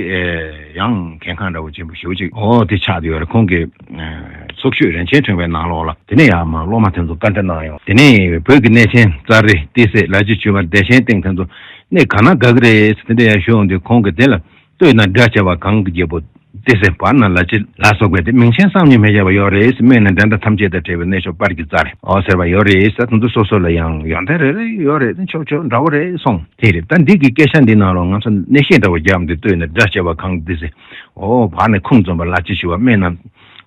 ཡང་མཁན་ཁང་འདྲ་བོ་ཆེན་པོ་ཞེ་པོ་ཅིག་ཨོ་དེ་ཆགས་བསྡད་ཡོད་རེད། ཁོང་གི་ཚོགས་ཤོད་རིན་ཆེན་ཕྲེང་བའི་ནང་ལོགས་ལ་དེ་ནས་ཡང་མ་སློབ་མ་དེ་ཚོ་བཀའ་འདྲི་གནང་ཡོང་། དེ་ནས་བོད་ཀྱི་གནས་ཆེན་ཙཱ་རི་ཏི་སེ་ལ་ཕྱི་ཆུ་བར་བདེ་ཆེན་སྟེང་དེ་ཚོ་གནས་ག་ན་དགའ་གི་རེད་ཟེར་དེ་འདྲ་ཡང་ཞུ་ཡོང་དུས་ཁོང་གིས་དེ་ལ། སྟོད་ན་སྒྲ་ཆེ་བ་གངས་ཀྱི་རྒྱལ་པོ་ཏི་སེ། བར་ན་ལ་ཕྱི་ལ་སོགས་པའི་དེ་མིང་ཆེན་བསམ་གྱིས་མི་ཁྱབ་པ་ཡོད་རེད། སྨད་ན་འགྲན་ཟླ་ཐམས་ཅད་དང་བྲལ་བའི་གནས་མཆོག་དཔལ་གྱི་རྩར་ཨོ་ཟེར་བ་ཡོད་རེད་ཟེར། དེ་ཚོ་སོ་སོ་ལ་ཡང་ཡོན་ཏན་རེ་རེ་ཡོད་རེད། ཆོག་ཆོག་འདྲ་བོ་རེད་གསུངས། དེ་རེད། ད་འདི་གི་སྐད་ཆ་འདི་ནང་ལ་ང་ཚོ་གནས་བཤད་འདྲ་བོ་རྒྱབ་འདི་སྟོད་ན་སྒྲ་ཆེ་བ་གངས་ཏི་སེ། ཨོ་བར་ན་ཁུངས་འཛོམས་པ་ལ་ཕྱི་ཆུ་བ། སྨད་ན་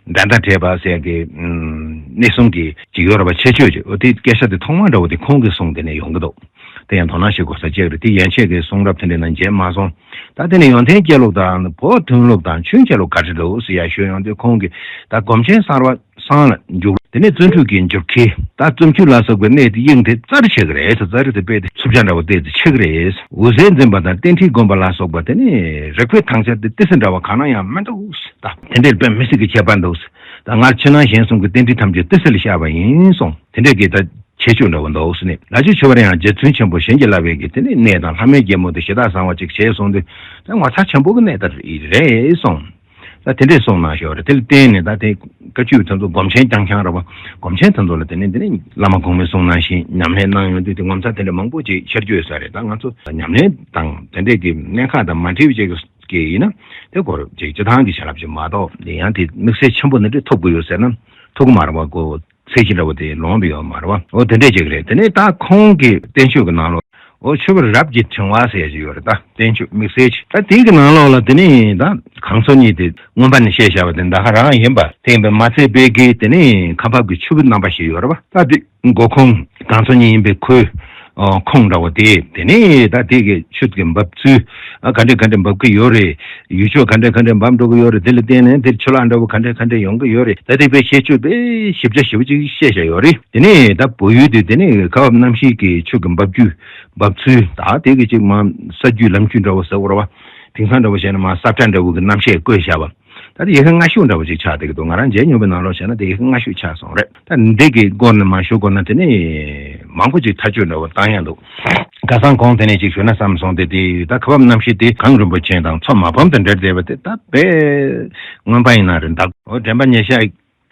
འགྲན་ཟླ་བྲལ་བ་ཟེར་གི་གནས་གསུམ་གྱི་ཅིག་ཡོད་རེད་པ། ཁྱད་ཆོས་ཅིག་ཨོ་དེ་སྐད་ཆ་དེ་ཐོག་མ་འདྲ་བོ་དེ་ཁོང་གིས་གསུངས་དེ་ནས་ཡོང་གི་འདུག་དེ་ཡང་དོ་སྣང་བྱེད་དགོས་ས་གཅིག་རེད། དེ་ཡན་ཆད་ཀྱི་གསུང་རབ་དེ་འདྲའི་ནང་མཇལ་མ་སོང་། ད་དེ་ནི་ཡོན་ཏན་སྐྱེ་ལུགས་དང་བོད་མཐུན་ལུགས་དང་ཆོས་འཆད་ལུགས་ག་རེ་འདུག་ཟེར་ཡ་ཞུ་ཡོང་དུས་ཁོང་གིས་ད་སྒོམ་ཆེན་གསར་བ་སང་ལ་འཇུག་དེ་ནས་བརྩོན་འགྲུས་ཀྱི་འཇུག་ཁྱེར། ད་བརྩོན་འགྲུས་ལ་སོགས་པའི་གནས་དེ་དབྱིངས་དེ་རྩ་རུ་ཆགས་ཀྱི་རེད། རྩ་རུ་དེ་དཔེ་དེ་ཆགས་ཀྱི་རེད། འོད་གསལ་འཛིན་པ་དང་རྟེན་འབྲེལ་སྒོམ་པ་ལ་སོགས་པ་དེ་ནི་རིག་པའི་ཐང་ཆད་དེ་ཏི་སེ་འདྲ་བ་གང་ན་ཡང་མི་འདུག་ད་དེ་འདྲའི་དཔེ་མི་སྲིད་ཀྱི་ཁྱད་པར་འདུག་ད་སྔར་ཕྱི་ནང་གཞན་གསུམ་གྱི་རྟེན་འབྲེལ་ཐམས་ཅད་ཏི་སེ་ལ་བཞག་པ་ཡིན་གསུངས། དེ་འདྲས་ཀྱི་ད་ཁྱད་ཆོས་འདྲ་བོ་འདུག་ཟེར་ནས། ལ་ཕྱི་ཆུ་བར་ཡང་རྗེ་བཙུན་ཆེན་པོ་བྱིན་གྱིས་བརླབས་པའི་གི་དེ་ནས་གནས་དང་ལྷ་མོའི་རྒྱལ་མོ་དེ་ཞེ་དྲག་བཟང་བ་ཅིག་བྱས་སོང་དུས་ད་ངོ་མཚར་ཆེན་པོ་གི་གནས་ད་རེད་གསུངས། ད་དེ་འདྲས་གསུངས་གནང་ཞོར་རེད། དེ་ལ་བརྟེན་ནས་ད་དེ་བཀའ་བརྒྱུད་དེ་ཚོ་སྒོམ་ཆེན་རྐྱང་རྐྱང་རེད་པ། སྒོམ་ཆེན་དེ་ཚོ་ལ་དེ་ནས་དེ་ནས་བླ་མ་གོང་མས་གསུངས་ནང་བཞིན་ཉམས་ལེན་གནང་ཡོང་དུས་དེ་ངོ་མཚར་དེ་འདྲ་མང་པོ་ཅིག་ཤར་གྱི་ཡོད་ས་རེད། ད་ང་ཚོ་ཉམས་ལེན་དང་དེ་འདྲས་ཀྱི་གནད་འགག་དང་མ་འདྲེས་པ་ཅིག་གི་ཡིན་ན་དེ་སྐོར་ཅིག་སྤྱི་བཏང་གི་བྱ་རབས་ཅིག་མ་གཏོགས་དེ་ཡང་དེ་དམིགས་བསལ་ཆེན་པོ་འདི་འདྲས་ཐོབ་དགོས་ཡོད་ཟེར་ན་ཐོབ་ཀྱི་མ་རེད་པ། ཁོ། ཚེ་གཅིག་འདྲ་བོ་དེ་ལོངས་པ་ཡོད་མ་རེད་པ། འོ་དེ་འདྲས་ཅིག་རེད། དེ་ནས་ད་ཁོང་གི་བསྟན་བཅོས་ཀྱི་ནང་ལོགས་འོ་ཆོས་པ་རབ་ཀྱི་ཕྲེང་བ་ཟེར་ཞིག་ཡོད་རེད། ད་བསྟན་བཅོས་དམིགས་བསལ་ཅིག་ད་དེའི་གི་ནང་ལོགས་ལ་དེ་ནས་ད་གང་ཚོ་གཉིས་དེ་མངོན་པ་ནས་བཤད་བཞག་པ་དེ་ད་ག་རང་ཡིན་པ་དེ་ཡིན་པས་མ་ཚད་པའི་གི་དེ་ནས་ཁ་འབབ་ཀྱི་ཆོས་པའི་རྣམ་པ་ཞིག་ཡོད་རེད་པ། ད་དེ་མགོ་ཁུངས་གང་ཚོ་གཉིས་ཡིན་པའི་ཁོའི་ཨོ་ཁུངས་འདྲ་བོ་དེ། དེ་ནས་ད་དེ་གི་ཆོས་ཀྱི་འབབ་ཚུལ་ཨ་ག་འདྲས་ག་འདྲས་འབབ་ཀྱི་ཡོད་རེད། ཡུལ་ཕྱོགས་ག་འདྲས་ག་འདྲས་འབབ་འགྲོ་གི་ཡོད་རེད། དེ་ལ་བརྟེན་ནས་དེར་ཆུ་ལྷག་འདྲ་བོ་ག་འདྲས་ག་འདྲས་ཡོང་གི་ཡོད་རེད། ད་དེ་དཔེ་ཁྱད་ཆོས་དཔེ་ཞིབ་ཆ་ཞེ་པོ་ཅིག་བཤད་བཞག་ཡོད་རེད། དེ་ནས་ད་བོད་ཡུལ་དེ་དེ་ནས་ཁ་འབབ་རྣམ་ཤེས་ཀྱི་ཆོས་ཀྱི་འབབ་རྒྱུད་འབབ་ཚུལ་ད་དེ་གི་ཅིག་མ་ས་རྒྱུད་ལམ་རྒྱུད་འདྲ་བོ་ཟེར་བ་རེད་པ། དེང་སང་འདྲ་བོ་བཤད་ན་མ་ས་ཁྲ་འདྲ་བོ་གི་རྣམ་བཤད་བཀོད་བཞག་པ། ད་དེ་ཡི་གེ་སྔ་ཤོས་འདྲ་བོ་ཅིག་ཆགས་བསྡད་ཀྱི་འདུག་ང་རང་མཇལ་མྱོང་པའི་ནང་ལོགས་བྱས་ན་དེ་ཡི་གེ་སྔ་ཤོས་ཆགས་སོང་རེད། ད་འདི་གི་སྐོར་ནས་མ་ཞུ་དགོས་ན་དེ་ནས་མང་པོ་ཅིག་ཐག་གཅོད་འདྲ་བོ་བཏང་ཡ་འདུག་ཁ་སང་གོང་དེ་ནས་ཅིག་ཞུ་ན་བསམ་སོང་སྟེ། དེ་ད་ཁ་འབབ་རྣམ་ཤེས་དེ་གངས་རིན་པོ་ཆེ་དང་མཚོ་མ་ཕམ་དང་འབྲེལ་བསྡད་པ་དེ་ད་དཔེ་མངོན་པ་ཡིན་ན་རེད། ད་འོ་དྲན་པ་ཉེར་ཤག་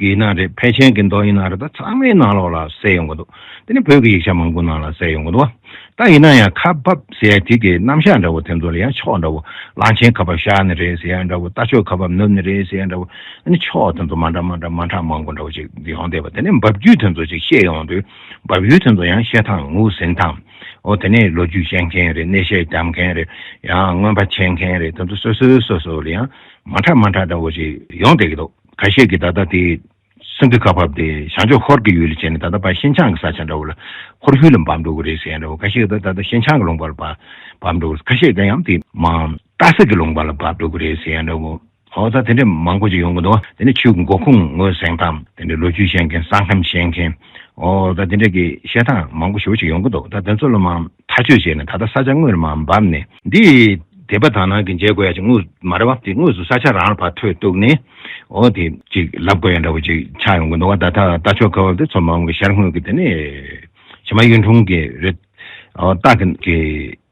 ཡིན་ན་རེད། ཕལ་ཆེར་གྱི་མདོ་ཡིན་ན་རེད། ད་ཚང་མའི་ནང་ལོགས་ལ་གསལ་ཡོང་གི་འདུག་དེ་ནི་བོད་ཀྱི་ཡིག་ཆ་མང་པོ་ནང་ལ་གསལ་ཡོང་གི་འདུག་ད་ཡིན་ན་ཡང་ཁ་འབབ་ཟེར་ཡ་དེ་གི་རྣམ་གཞག་འདྲ་བོ་དེ་ཚོ་ལ་ཡང་ཕྱོགས་འདྲ་བོ། གླང་ཆེན་ཁ་འབབ་གཤགས་ནི་རེད་ཟེར་ཡ་འདྲ་བོ། རྟ་མཆོག་ཁ་འབབ་ནུབ་ནི་རེད་ཟེར་ཡ་འདྲ་བོ། ཨ་ནི་ཕྱོགས་དེ་ཚོ་མ་འདྲ་མ་འདྲ་མ་འདྲ་མང་པོ་འདྲ་བོ་ཅིག་ཡོང་བསྡད་པ། དེ་ནས་འབབ་རྒྱུད་དེ་ཚོ་ཅིག་བཤད་ཡོང་དུས། འབབ་ཡུལ་དེ་ཚོ་ཡང་བཤད་སྟངས་ངོས་ཟིན་སྟངས། འོ་དེ་ནས་ལོ་རྒྱུས་བཤད་མཁན་རེད། གནས་བཤད་བརྒྱབ་མཁན་རེད། ཡང་མངོན་པ་མཁྱེན་མཁན་རེད། དེ་ཚོ་སོ་སོའི་སོ་སོ་ལ་ཡང་མ་འདྲ་མ་འདྲ་འདྲ་བོ་ཅིག་ཡོང་བསྡད་ཀྱི་འདུག་ཁ་ཤས་ཀྱིས་ད་ལྟ་དེ་སེང་གེ་ཁ་འབབ་དེ་བྱང་ཕྱོགས་ཧོར་གྱི་ཡུལ་ལ་བྱས་ནས་ད་ལྟ་ཕར་ཤིན་ཅང་གི་ས་ཆ་འདྲ་བོ་ལ་ཧོར་ཡུལ་ལ་འབབ་འགྲོ་གི་རེད་ཟེར་ཡ་འདྲ་བོ། ཁ་ཤས་ཀྱིས་ད་ད་ལྟ་ཤིན་ཅང་གི་ལུང་པ་ལ་འབབ་འགྲོ་གི་རེད། ཁ་ཤས་ཀྱིས་ད་ཡང་དེ་མ་སྟག་གཟིག་གི་ལུང་པ་ལ་འབབ་འགྲོ་གི་རེད་ཟེར་ཡ་འདྲ་བོ། འོ་ད་དེ་འདྲ་མང་པོ་ཅིག་ཡོང་གི་འདུག་དེ་ནས་ཆོས་ཀྱི་འགོ་ཁུངས་ངོས་ཟིན་སྟངས། དེ་འདྲ་ལོ་རྒྱུས་བཤད་མཁན། ས་ཁམས་བཤད་མཁན། འོ་ད་དེ་འདྲ་གི་བཤད་སྟངས་མང་པོ་ཞེ་པོ་ཅིག་ཡོང་གི་འདུག་ད་དེ་ཚོ་ལ་མར་ཐག་གཅོད་བྱས་ནས་ད་ལྟ་ས་ཆ་དངོས་ལ་མར་འབབ་ནས། འདི་དད་པ་དག་སྣང་གིས་མཇལ་དགོས་ཡ་ཅིག་དངོས་སུ་མ་རེད་བ། དེ་དངོས་སུ་ས་ཆ་རང་ལ་ཕར་ཐོན་གཏུགས་ནས། འོ་དེ་ཅིག་ལབ་དགོས་ཡ་འདྲ་བོ་ཅིག་ཆགས་ཡོང་གི་འདུག་བ། ད་ལྟ་རྟ་མཆོག་ཁ་འབབ་དེ་ཚོ་མ་འོངས་ཀྱི་ཤར་ངོས་ཀྱི་དེ་ནས་བྱེ་མ་གཡུང་དྲུང་གི་རི། འོ་སྟག་གི་གི་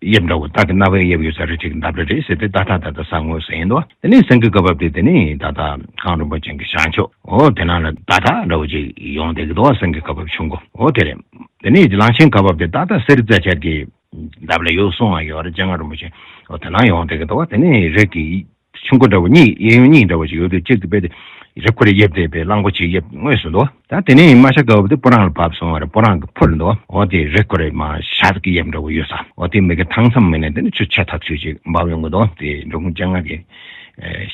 དབྱིབས་འདྲ་བོ། སྟག་གི་རྣ་བའི་དབྱིབས་ཡོད་ས་རི་ཁྲོད་ཀྱི་འདབས་ར་རེད་ཟེར་ཏེ་ད་ལྟ་ད་ལྟ་ས་ངོས་ཟིན་འདུག་དེ་ནས་སེང་གེ་ཁ་འབབ་དེ་དེ་ནས་ད་ལྟ་གངས་རིན་པོ་ཆེ་གི་བྱང་ཕྱོགས། འོ་དེ་ནང་ལ་ད་ལྟ་འདྲ་བོ་ཅིག་ཡོང་བསྡད་ཀྱི་འདུག་སེང་གེ་ཁ་འབབ་ཆུ་མགོ། འོ་དེ་རེད། དེ་ནས་གླང་ཆེན་ཁ་འབབ་དེ་ད་ལྟ་གསེར་རྩེ་ཆར་གྱི་འདབས་ལ་ཡོད་གསུང་བ་ཡོད་རེད། སྤྱན་སྔ་རིན་པོ་ཆེ། འོ་དེ་ནང་ཡོང་བསྡད་ཀྱི་འདུག་དེ་ནས་རི་གི་ཆུ་མགོ་འདྲ་བོ་གཉིས། གཡས་གཡོན་གཉིས་འདྲ་བོ་ཅིག་ཡོད་དུས། གཅིག་དེ་དཔེ་དེ་རི་ཁོ་རེ་གཡས་དེ་དཔེ་གླང་པོ་ཆེ་གཡས་ངོས་སུ་འདུག་ད་དེ་ནས་རྨ་བྱ་དཀར་པོ་དེ་སྤུ་རངས་ལ་བབས་སོང་བ་རེད། སྤུ་རངས་ཀྱི་ཕུ་ལ་འདུག་འོ་དེ་རི་ཁོ་རེ་མར་ཤར་གྱི་གཡས་འདྲ་བོ་ཡོད་ས། འོ་དེ་མི་གི་ཐང་མཚམས་མིན་ནས་དེ་ནས་ཆུ་ཆ་ཐག་ཆོད་ཅིག་འབབ་ཡོང་གི་འདུག་དེ་འབྲི་གུང་སྤྱན་སྔ་གི་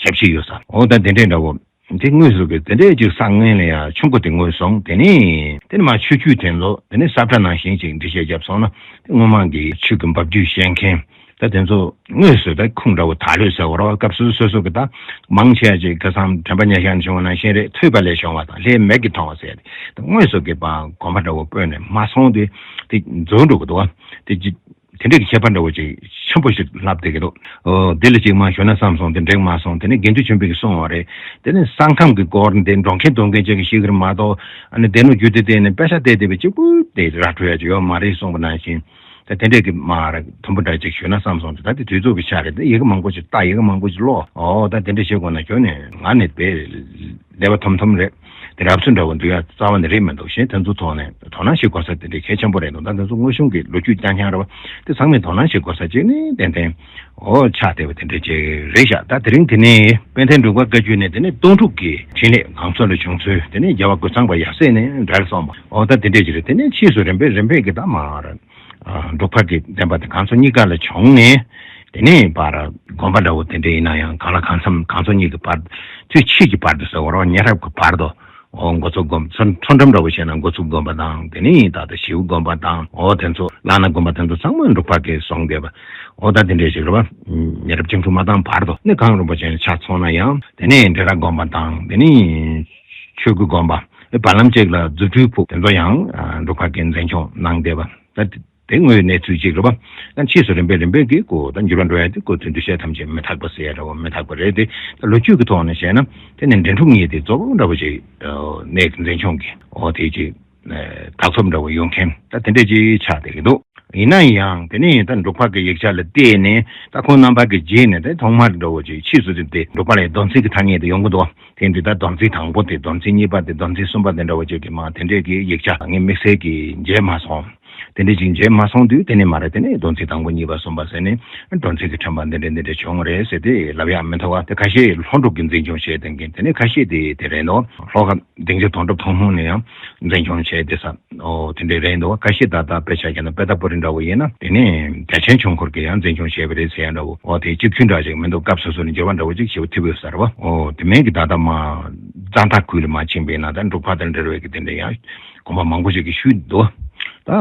ཞབས་ཕྱི་ཡོད་ས། འོ་ད་དེ་འདྲས་འདྲ་བོ། དེ་དངོས་སུ་གི་དེ་འདྲས་ཅིག་ས་ངན་ལ་ཡང་ཆུ་མགོ་དེ་ངོས་སོང་། དེ་ནས་དེ་ནས་མར་ཆུ་རྒྱུད་དེ་ཚོ་དེ་ནས་ས་བཀྲ་ནང་བཞིན་ཅིག་འགྲེལ་བཤད་བརྒྱབ་སོང་ན། དེ་སྔོན་མ་གི་ཆོས་ཀྱི་འབབ་རྒྱུད་བཤད་མཁན་ད་དེ་ཚོ་དངོས་སུ་ད་ཁུངས་འདྲ་བོ་དག་ལོས་ཟེར་བ་རོ། སྐབས་སོ་སོ་སོ་གི་ད་མང་ཆེ་བ་ཅིག་ཁ་སང་དྲན་པ་ཉེར་བཞག་ནས་བྱུང་བ་ནང་བཞིན་རེད། ཐོས་པ་ལས་བྱུང་བ་དང་ལྷའི་མིག་གིས་མཐོང་བ་ཟེར་ཏེ། དངོས་སུ་གི་པ་དགོངས་པ་འདྲ་བོ་སྤོས་ནས་མ་སོང་དུས་དེ་རྫོགས་འགྲོ་གི་འདུག་བ། དེ་ཅི། དེ་འདྲའི་ཁྱད་པར་འདྲ་བོ་ཅིག་ཆེན་པོ་ཞིག་ལྷབ་བསྡད་ཀྱི་འདུག་ཨོ་འདི་ལ་ཅིག་མར་ཞུ་ན་བསམ་སོང་། དེ་འགྲིག་མ་སོང་། དེ་ནས་དགེ་འདུན་ཆོས་འཕེལ་གྱིས་གསུངས་པ་རེད། དེ་ནས་ས་ཁམས་ཀྱི་སྐོར་འདི་འགྲོ་མཁན་འགྲོ་མཁན་ཅིག་གིས་ཤེས་ཀྱི་རེད་མ་གཏོགས། ཨ་ནི་སྡེ་སྣོད་བརྒྱུད་དེ་བལྟས་ནས་དཔེ་ཆ་བལྟས་བལྟས་པའི་གཅིག་པུ་དེ་ར་འཕྲོད་ཡ་ཅིག་ཡོད་མ་རེད་གསུངས་པ་ནང་བཞིན། ད་དེ་འདྲའི་གི་མར་དུམ་བུ་འདྲ་ཅིག་ཞུ་ན་བསམ་སོང་། དེ་ད་དེ་དུས་ཚོད་ཀྱི་ཆ་རེད། དེ་ཡི་གེ་མང་པོ་ཅིག་ལྟ། ཡི་གེ་མང་པོ་ཅིག་ཀློག་ཨོ་ད་དེ་འདྲ་བྱེད་དགོས་ན་ཁྱོན་ནས་ང་ནི་དཔེ་བདེ་བ་ཐོམ་ཐོམ་རེད། དེ་རབ་ཚུལ་འདྲ་བོ་འདུག་ཡ་རྩ་བ་ནས་རེད་མི་འདུག་གཞན་དེ་ཚོ་ཐོག་ནས་དོ་སྣང་བྱེད་དགོས་ས་དེ་འདྲའི་གལ་ཆེན་པོ་རེད་འདུག་ད་དེ་ཚོ་དངོས་བྱུང་གི་ལོ་རྒྱུས་རྐྱང་རྐྱང་རེད་བ། དེ་ཚང་མས་དོ་སྣང་བྱེད་དགོས་ས་གཅིག་ནི་ཏན་ཏན་འོ་ཆགས་བསྡད་པ་དེ་འདྲ་ཅིག་རེད་ཤག་ད་དེ་རིང་དེ་ནས་དཔལ་ལྡན་འབྲུག་པ་བཀའ་བརྒྱུད་ནས་དེ་ནས་སྟོང་ཕྲུག་གི་འཕྲིན་ལས་གང་ཚོ་ལ་བྱུང་ཚུལ། དེ་ནས་རྒྱལ་བ་རྒོད་ཚང་པ་ཡབ་སྲས་ནས་འབྲེལ་སོང་བ། འོ་ད་དེ་འདྲ་ཅིག་རེད། དེ་ནས་ཕྱིས་སུ་རིམ་པས་རིམ་པས་ཀྱི་ད་མར་འབྲུག་པ་གི་བསྟན་པ་དེ་གང་ཚོ་གཉིས་ཀ་ལ་བྱུང་ནས། དེ་ནས་བར་དགོན་པ་འདྲ་བོ་དེ་འདྲ་ཡིན་ན་ཡང་གང་ལ་གང་འཚམ་གང་ཚོ་གཉིས་ཀྱི་བར། དུས་ཕྱིས་ཀྱི་བར་དུ་ཟེར་བ་རོ། ཉེ་རབས་ཀྱི་བར་དུ། འོ་འགོ་ཚུགས་དགོན། མཚོ་མཚོ་འགྲམ་འདྲ་བོ་བྱས་ན་འགོ་ཚུགས་དགོན་པ་དང་། དེ་ནས་ད་ལྟ་ཞེའུ་དགོན་པ་དང་། འོ་དེ་ཚོ་བླ་ན་དགོན་པ་དེ་ཚོ་ཚང་མ་འབྲུག་པ་གིས་བཟུང་བསྡད་པ། འོ་ད་དེ་འདྲས་ཞིག་རེད་བ། ཉེ་རབས་བཅུ་དྲུག་མ་བཏང་བར་དུ་ནི་གངས་རིན་པོ་ཆེ་ཆ་ཚང་ན་ཡང་། དེ་ནས་འབྲི་ར་དགོན་པ་དང་། དེ་ནས་ཆོས་སྐུ་དགོན་པ། བར་ལམ་གཅིག་ལ་རྫུ་འཕྲུལ་ཕུག་དེ་ཚོ་ཡང་འབྲུག་པ་གིས་འཛིན་སྐྱོང་གནང་བསྡད་པ། ད་དེ་དངོས་ཡོད་གནས་ཚུལ་ཅིག་རེད་བ། ད་ཕྱིས་སུ་རིམ་པས་རིམ་པས་ཀྱིས་ཁོ་ད་འགྱུར་བ་འགྲོ་ཡ་དེ་ཁོ་ཚོས་འདུ་ཤེས་ཐམས་ཅད་མི་རྟག་པ་ཟེར་ཡ་འདྲ་བོ་མི་རྟག་པ་རེད་དེ། ད་ལོ་རྒྱུས་ཀྱི་ཐོག་ནས་བཤད་ན་དེ་ནི་འབྲི་འབྲུག་གཉིས་དེ་རྫོགས་འདྲ་བོ་ཅིག་གནས་ཀྱི་འཛིན་སྐྱོང་གི་འོ་དེ་ཅིག་དག་ཐོབ་འདྲ་བོ་ཡོང་མཁན་ད་དེ་འདྲས་ཅིག་ཆགས་བསྡད་ཀྱི་འདུག་ཡིན་ན་ཡང་དེ་ནས་ད་འབྲུག་པ་གི་ཡིག་ཆ་ལ་བལྟས་ནས། ད་ཁོང་རྣམ་པ་གི་རྗེས་ནས་དེ་ཐོག་མར་འདྲ་བོ་ཅིག་ཕྱིས་སུ་དེ་འབྲུག་པ་ལ་སྡོམ་རྩིས་ཀྱི་ཐ་སྙད་དེ་ཡོང་གི་འདུག་དེ་འདི་ད་སྡོམ་རྩིས་དང་པོ་དེ། སྡོམ་རྩིས་གཉིས་པ་དེ། སྡོམ་རྩིས་གསུམ་པ་དེ་འདྲ་བོ་ཅིག་གི་མ་དེ་འདྲས་ཀྱི་ཡིག་ཆ་ངས་དམིགས་བསལ་གྱིས་མཇལ་མ་སོང་། དེ་འདྲས་ཅིག་མཇལ་མ་སོང་དུས། དེ་ནས་མར་དེ་ནས་སྡོམ་རྩིས་དང་པོ་གཉིས་པ་གསུམ་པ་ཟེར་ནས་སྡོམ་རྩིས་ཀྱི་ཁྲིམས་པ་འདི་འདྲས་འདི་འདྲས་བྱུང་རེད་ཟེར་ཏེ་ལབ་ཡག་མི་འདུག་བ། དེ་ཁ་ཤས་ལྷོ་འབྲུག་གི་འཛིན་སྐྱོང་བྱས་བསྡད་མཁན། དེ་ནས་ཁ་ཤས་དེ་དེ་རེད་འདུག་ལྷོ་ཁ་སྡིངས་ཆ་དོན་གྲུབ་ཐོན་ཁུངས་ནས་ཡང་འཛིན་སྐྱོང་བྱས་བསྡད་ས། ཨོ་དེ་འདྲས་རེད་འདུག་ཁ་ཤས་ད་ལྟ་དཔེ་ཆ་བཞག་ན་དཔེ་ད་པོ་རི་འདྲ་བོ་ཡིན་ན། དེ་ནས་རྒྱལ་ཆེན་ཆོས་འཁོར་གྱིས་ཡང་འཛིན་སྐྱོང་བྱས་པ་རེད་ཟེར་ཡ་འདྲ་བོ། ཨོ་དེ་གཅིག་མཐུན་འདྲ་ཅིག་མི་འདུག་སྐབས་སོ་སོ་ནས་འགྱུར་བ་འདྲ་བོ་ཅིག་ཞེ་པོ་ཐེབས་ཡོད་ས་རེད་བ། ཨོ་དེ་མིན་གྱི་ད་ལྟ་མ་གཙང་ཐང་ཁུལ་ལ་མ་ཕྱིན་པ་ཡིན་ན། ད་འབྲུག་པ་དང་འབྲེལ་བའི་གི་དེ་འདྲས་ཡང་དགོན་པ་མང་པོ་ཞིག་གི་ཤུལ་འདུག་ད་ད་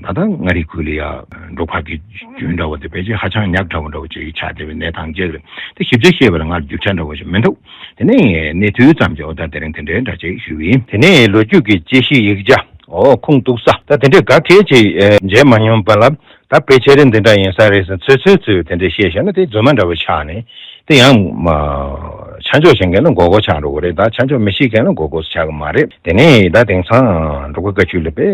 ལྟ་མངའ་རིས་ཁུལ་ལ་ཡ་འབྲུག་པ་གི་རྒྱུན་འདྲ་བོ་དེ་ཕལ་ཆེར་ཧ་ཅང་ཉག་ཕྲ་བོ་འདྲ་བོ་ཅིག་ཆགས་བསྡད་པའི་གནས་སྟངས་ཅིག་རེད། དེ་ཞིབ་ཆ་བཤད་པ་ལ་ང་རྒྱུ་ཆ་འདྲ་བོ་ཞིག་མི་འདུག་དེ་ནས་གནས་ཚུལ་ཙམ་གྱི་འོ་ད་དེ་རིང་དེ་འདྲའི་འདྲ་ཅིག་ཞུས་པ་ཡིན། དེ་ནས་ལོ་རྒྱུས་ཀྱི་དཔྱད་གཞིའི་ཡིག་ཆ་འོ་ཁུངས་གཏུགས་ས་ད་དེ་འདྲའི་ག་གལ་ཆེ་ཨེ་མཇལ་མ་མྱོང་པ་ལ། ད་དཔེ་ཆ་རེ་འདི་འདྲ་ཡིན་ས་རེད་ཟེར་ཚོད་ཚོད་ཚོད་དེ་འདྲའི་བཤད་བཞག་ན་དེ་རྫུན་མ་འདྲ་བོ་ཆགས་ནས། དེ་ཡང་མ་ཆ་འཇོག་བྱེད་མཁན་ལ་མགོ་སྐོར་ཆགས་འགྲོ་གི་རེད། ད་ཆ་འཇོག་མི་ཤེས་མཁན་ལ་མགོ་སྐོར་ཆགས་གི་མ་རེད། དེ་ནས་ད་དེང་སང་འབྲུག་པ་བཀའ་བརྒྱུད་ལ་དཔེ་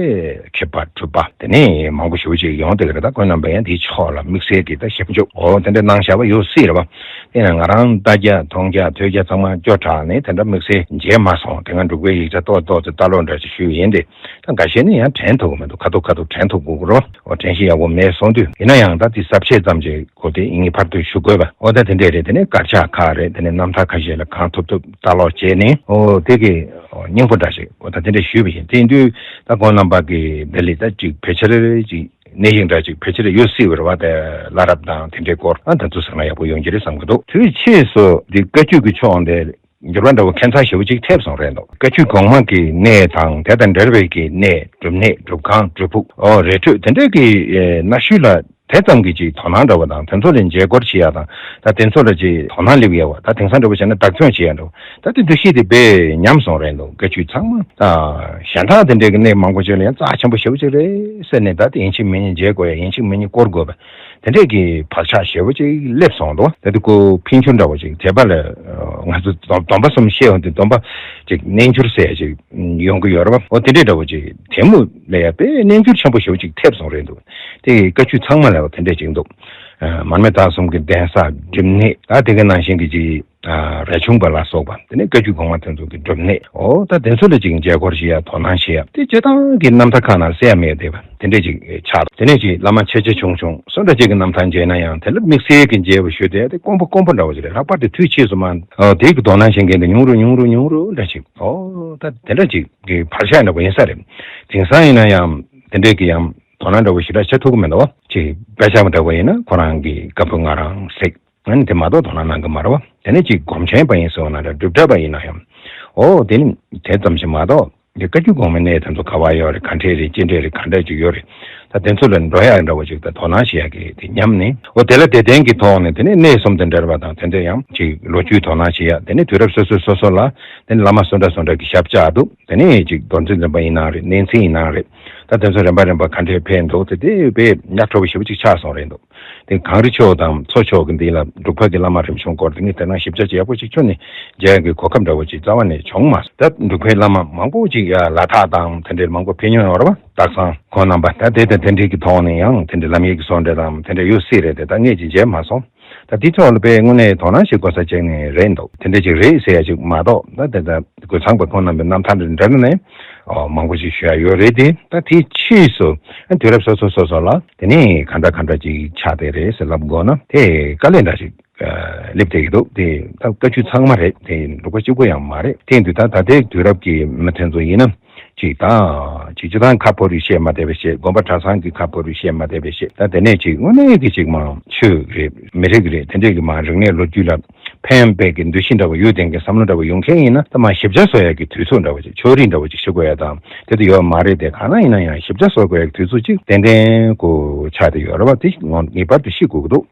མཁས་པ་གྲུབ་པ་དེ་ནས་མང་པོ་ཞེ་པོ་ཅིག་ཡོང་བསྡད་ཀྱི་རེད། ད་ཁོང་རྣམ་པས་ཡང་དེའི་ཕྱོགས་ལ་དམིགས་བསལ་གྱི་ད་ཞིབ་འཇུག་འོ་དེ་འདྲ་གནང་བཞག་པ་ཡོད་སྲིད་རེད་བ། ཡིན་ན་ང་རང་ལྟ་རྒྱ་མཐོང་རྒྱ་ཐོས་རྒྱ་ཚང་མ་སྐྱོ་དྲགས་ནས་དེ་འདྲ་དམིགས་བསལ་མཇལ་མ་སོང་། དེ་སྔ་འབྲུག་པའི་ཡིག་ཆ་ཏོག་ཏོག་ཙམ་ལྟ་ཀློག་འདྲ་ཞིག་ཞུས་ཡིན་ཏེ། ད་འགའ་ཤས་ནི་ཡང་དྲན་ཐུབ་ཀྱི་མི་འདུག་ཁ་ཐུག་ཁ་ཐུག་དྲན་ཐུབ་དགོས་ཀྱི་རེད། འོ་དྲན་ཤེས་ཡག་པོ་མེད་སོང་དུས། ཡིན་ན་ཡང་ད་དེ་གཟབ་བཤད་ཙམ་ཅིག་གོ་དེ་ངེས་པར་དུ་ཞུ་དགོས་པ། འོ་ད་དེ་འདྲས་རེད། དེ་ནས་དཀར་ཆག་ཁག་རེད། དེ་ནས་རྣམ་ཐར་ཁ་ཤས་ལ་གང་ཐུབ་ཐུབ་ལྟ་ཀློག་བྱས་ནས། འོ་དེ་གི་སྙིང་པོ་འདྲ་ཞིག་འོ་ད་དེ་འདྲས་ཞུས་པ་ཡིན། དེ་ཡིན་དུས་ད་ཁོང་རྣམ་པ་གི་འདི་ལས་ད་ཅིག་ཕལ་ཆེར་ཅིག་གནས་ཡིག་འདྲ་ཅིག་ཕལ་ཆེར་ཡོད་སྲིད་པ་རེད་བ། དེ་བླ་རབས་དང་དེ་འདྲའི་སྐོར་ཨ་ད་ཚོ་ཟེར་ན་ཡག་པོ་ཡོང་གི་རེད་བསམ་གྱི་འདུག་དུས་ཕྱིས་སུ་འདི་བཀའ་བརྒྱུད་ཀྱི་ཕྱོགས་འདི་འགྱུར་བ་འདྲ་བོ་ཁྱད་མཚར་ཞེ་པོ་ཅིག་ཐེབས་སོང་རེད་འདུག་བཀའ་བརྒྱུད་གོང་མ་གི་གནས་དང་དེ་དང་འབྲེལ་བའི་གི་གནས། སྒྲུབ་གནས། སྒྲུབ་ཁང་། སྒྲུབ་ཕུག་འོ་རི་ཁྲོད་དེ་འདྲའི་གི་ཨེ་གནའ་ཤུལ་ལ་དེ་ཙམ་གྱི་ཅིག་དོ་སྣང་འདྲ་བོ་དང་དེ་ཚོ་ལ་མཇལ་སྐོར་བྱེད་ཡ་དང་། ད་དེ་ཚོ་ལ་ཅིག་དོ་སྣང་སླེབས་ཡ་བ། ད་དེང་སང་འདྲ་བོ་བྱས་ན་བདག་སྐྱོང་བྱེད་ཡ་འདྲ་བོ། ད་དེ་འདུ་ཤེས་དེ་དཔེ་ཉམས་སོང་རེད་འདུག་བཀའ་བརྒྱུད་ཚང་མ་ད་གཞན་དག་དེ་འདྲའི་གི་གནས་མང་པོ་ཅིག་ལ་ཡང་རྩ་ཆེན་པོ་ཞེ་པོ་ཅིག་རེད་ཟེར་ནས། ད་དེ་ཡིན་གཅིག་མིན་གཉིས་མཇལ་དགོས་ཡ། ཡིན་གཅིག་མིན་གཉིས་སྐོར་དགོས་པ། དེ་འདྲས་ཀྱི་བག་ཆགས་ཞེ་པོ་ཅིག་སླེབས་སོང་འདུག་ད་དེ་ཁོ་འཕེལ་འགྱུར་འདྲ་བོ་ཅིག་དད་པ་ལ་ཨ་ང་ཚོ་སྡོམ་སྡོམ་པ་གསུམ་བཤད་ཡོང་དུས་སྡོམ་པ་ཅིག་གནས་འགྱུར་ཟེར་ཡ་ཅིག་ཡོང་གི་ཡོད་རེད་བ། འོ་དེ་འདྲས་འདྲ་བོ་ཅིག་དེ་མུ་ལ་ཡ་དཔེ་གནས་འགྱུར་ཆེན་པོ་ཞེ་པོ་ཅིག་ཐེབས་སོང་རེད་འདུག་དེ་བཀའ་བརྒྱུད་ཚང་མ་ལ་ཡ་དེ་འདྲས་ཅིག་འདུག་ཨ་མར་མེ་མདའ་གསུམ་གྱི་གདན་ས། སྒྲུབ་གནས། ད་དེ་ག་ནང་བཞིན་གྱི་ཅིག་ཨ་རས་ཆུང་པ་ལ་སོགས་པ། དེ་ནས་བཀའ་བརྒྱུད་གོང་མ་དེ་ཚོ་གི་སྒྲུབ་གནས། འོ་ད་དེ་ཚོ་ལ་ཅིག་མཇལ་སྐོར་བྱེད་ཡ། དོ་སྣང་བྱེད་ཡ། དེ་སྤྱིར་བཏང་གི་རྣམ་ཐར་ཁག་ནང་གསལ་ཡ་མེད་བསྡད་པ་དེ་འདྲས་ཅིག་ཆགས་འདུག་དེ་ནས་ཅིག་བླ་མ་ཆེ་ཆེ་ཆུང་ཆུང་སུ་འདྲ་ཅིག་གི་རྣམ་ཐར་མཇལ་ན་ཡང་དེ་ལ་དམིགས་བསལ་གྱི་མཇལ་བ་ཞུ་དེ་དེ་དཀོན་པོ་དཀོན་པོ་འདྲ་བོ་ཅིག་རེད། ལྷག་པར་དུ་དུས་ཕྱིས་སུ་མ་འོ་དེ་གི་དོ་སྣང་བྱེད་མཁན་དེ་ཉུང་རུ་ཉུང་རུ་ཉུང་རུ་འདྲ་ཅིག་འོ་ད་དེ་འདྲ་ཅིག་གི་བར་ཆད་འདྲ་བོ་ཡིན་ས་རེད། དེང་སང་ཡིན་ན་ཡང་དེ་འདྲས་ཀྱི་ཡང་དོ་སྣང་འདྲ་བོ་ཞེ་དྲག་བྱེད་ཐུབ་ཀྱི་མི་འདུག་བ། ཅིག་དཔེ་ཆ་འདྲ་བོ་ཡིན་ན་ཁོ་རང་གི་བཀའ་པོད་ལྔ་རང་ཟེར། ཨ་ནི་དེ་མ་གཏོགས་དོ་སྣང་གནང་གི་མ་རེད་བ། དེ་ནས་ཅིག་སྒོམ་ཆེན་པ་ཡིན་ཟེར་བ་ན་འདྲ། སྒྲུབ་གྲྭ་པ་ཡིན་ན་ཡང་། འོ་དེ་ནི་དེ་ཙམ་ཞིག་མ་གཏོགས། འདི་བཀའ་བརྒྱུད་གོང་མའི་གནས་དེ་ཚོ་ག་བ་ཡོད་རེད། ག་འདྲས་རེད། ཅི་འདྲས་རེད། ག་འདྲས་ཅིག་ཡོད་རེད། ད་དེ་ཚོ་ལ་འགྲོ་ཡག་འདྲ་བོ་ཅིག་དང་དོ་སྣང་བྱེད་ཡག་གི་དེ་ཉམས་ནས། འོ་དེ་ལ་དད་ལྡན་གྱི་ཐོག་ནས་དེ་ནས་གནས་གསུམ་དང་འབྲེལ་བ་དང་དེ་འདྲས་ཡང་ཅིག་ལོ་རྒྱུས་དོ་སྣང་བྱེད་ཡག་དེ་ནས་དུས་རབས་སོ་སོ་སོ་སོ་ལ་དེ་ནས་བླ་མ་སུ་འདྲ་སུ་འདྲ་གི་ཞབས་བཅགས་འདུག་དེ་ནས་ཅིག་རྡོར་འཛིན་འཛིན་པ་ཡིན་ནའང་རེད། གནས་མཚན་ཡིན་ནའང་རེད། ད་དེ་ཚོ་རིམ་པ་རིམ་པ་ག་འདྲས་ཕེབས་འདུག་དེ་དེ་དཔེ་ཡག་པོ་ཞེ་པོ་ཅིག་ཆགས་སོང་རེད་འདུག་དེ་གངས་རི་ཕྱོགས་དང་མཚོ་ཕྱོགས་ཀྱི་འདི་ལ་འབྲུག་པ་གི་བླ་མ་རིམ་བྱོན་སྐོར་དེ་ངས་དེ་ན་ཞིབ་ཆ་ཅིག་ཡག་པོ་ཅིག་ཁྱོན་ནས་མཇལ་ཡག་གི་གོ་སྐབས་འདྲ་བོ་ཅིག་རྩ་བ་ནས་བྱུང་མ་སོང་། ད་འབྲུག་པའི་བླ་མ་མང་པོ་ཅིག་ཡ་ལ་དྭགས་དང་དེ་འདྲའི་མང་པོ་ཕེབས་མྱོང་ཡོད་རེད་བ། སྟག་ཚང་ཁོང་རྣམ་པ་ད་དེ་དང་དེ་འདྲའི་གི་ཐོག་ནས་ཡང་དེ་འདྲའི་ལམ་ཡིག་གི་བཟོ་འདྲ་དང་དེ་འདྲ་ཡོད་སྲིད་རེད་དེ། ད་ངས་ཅིག་མཇལ་མ་སོང་། ད་དེ་ཐོག་ལ་དཔེ་དངོས་གནས་དོ་སྣང་ཞིག་དགོས་ས་ཅིག་ནས་རེད་འདུག་དེ་འདྲ་ཅིག་རེད་ཟེར་ཡ་ཅིག་མ་གཏོགས། ད་དེ་ད་དགོས་ཚང་པ་ཁོང་རྣམ་པའི་རྣམ་ཐར་འདྲ་འདྲ་ནས་ཨོ་མང་པོ་ཞིག་ཞུ་ཡ་ཡོད་རེད་དེ། ད་དེའི་ཕྱིས་སུ་དུས་རབས་སོ་སོ་སོ་སོ་ལ་དེ་ནས་ག་འདྲ་ག་འདྲ་ཅིག་ཆགས་བསྡད་རེད་ཟེར་ལབ་དགོས་ན་དེ་དཀའ་ལས་འདྲ་ཞིག་སླེབས་བསྡད་ཀྱི་འདུག་དེ་ད་བཀའ་བརྒྱུད་ཚང་མ་རེད། དེ་འབྲུག་པ་གཅིག་པུ་ཡང་མ་རེད། དེ་ཡིན་དུས་ད་ད་ལྟའི་དུས་རབས་ཀྱི་མི་དེ་ཚོ་ཡིན་ན་ཅིག་ད་ཅིག་སྤྱིར་བཏང་ཁ་ཕོ་རུ་བཤད་མ་བསྡད་པའི་བཤད། དགོན་པ་གྲྭ་ཚང་གི་ཁ་ཕོ་རུ་བཤད་མ་བསྡད་པའི་བཤད། ད་དེ་ནས་ཅིག་དངོས་གནས་ཀྱི་ཅིག་མ་ཆོས་རེད། མི་རིགས་རེད། དེ་འདྲས་ཀྱི་མ་རིག་གནས་ལོ་རྒྱུས་ལ་ཕན་པའི་གི་འདུ་ཤེས་འདྲ་བོ་ཡོད་དེ་གི་བསམ་བློ་འདྲ་བོ་ཡོང་མཁན་ཡིན་ན། ད་མ་ཞིབ་ཆ་བཟོ་ཡག་གི་དུས་ཚོད་འདྲ་བོ་ཅིག་ཕྱོགས་རིས་འདྲ་བོ་ཅིག་ཤེས་དགོས་ཡ་དང་དེ་དུ་ཡོད་མ་རེད་དེ། གང་ན་ཡིན་ན་ཡང་ཞིབ་ཆ་བཟོ་དགོས་ཡག་གི་དུས་ཚོད་ཅིག་ཏན་ཏན་གོ་ཆགས་བསྡད་ཡོད་རེད་བ། དེ་ངོ་ངེས་པར་དུ་ཤེས་དགོས་ཀྱི་འདུག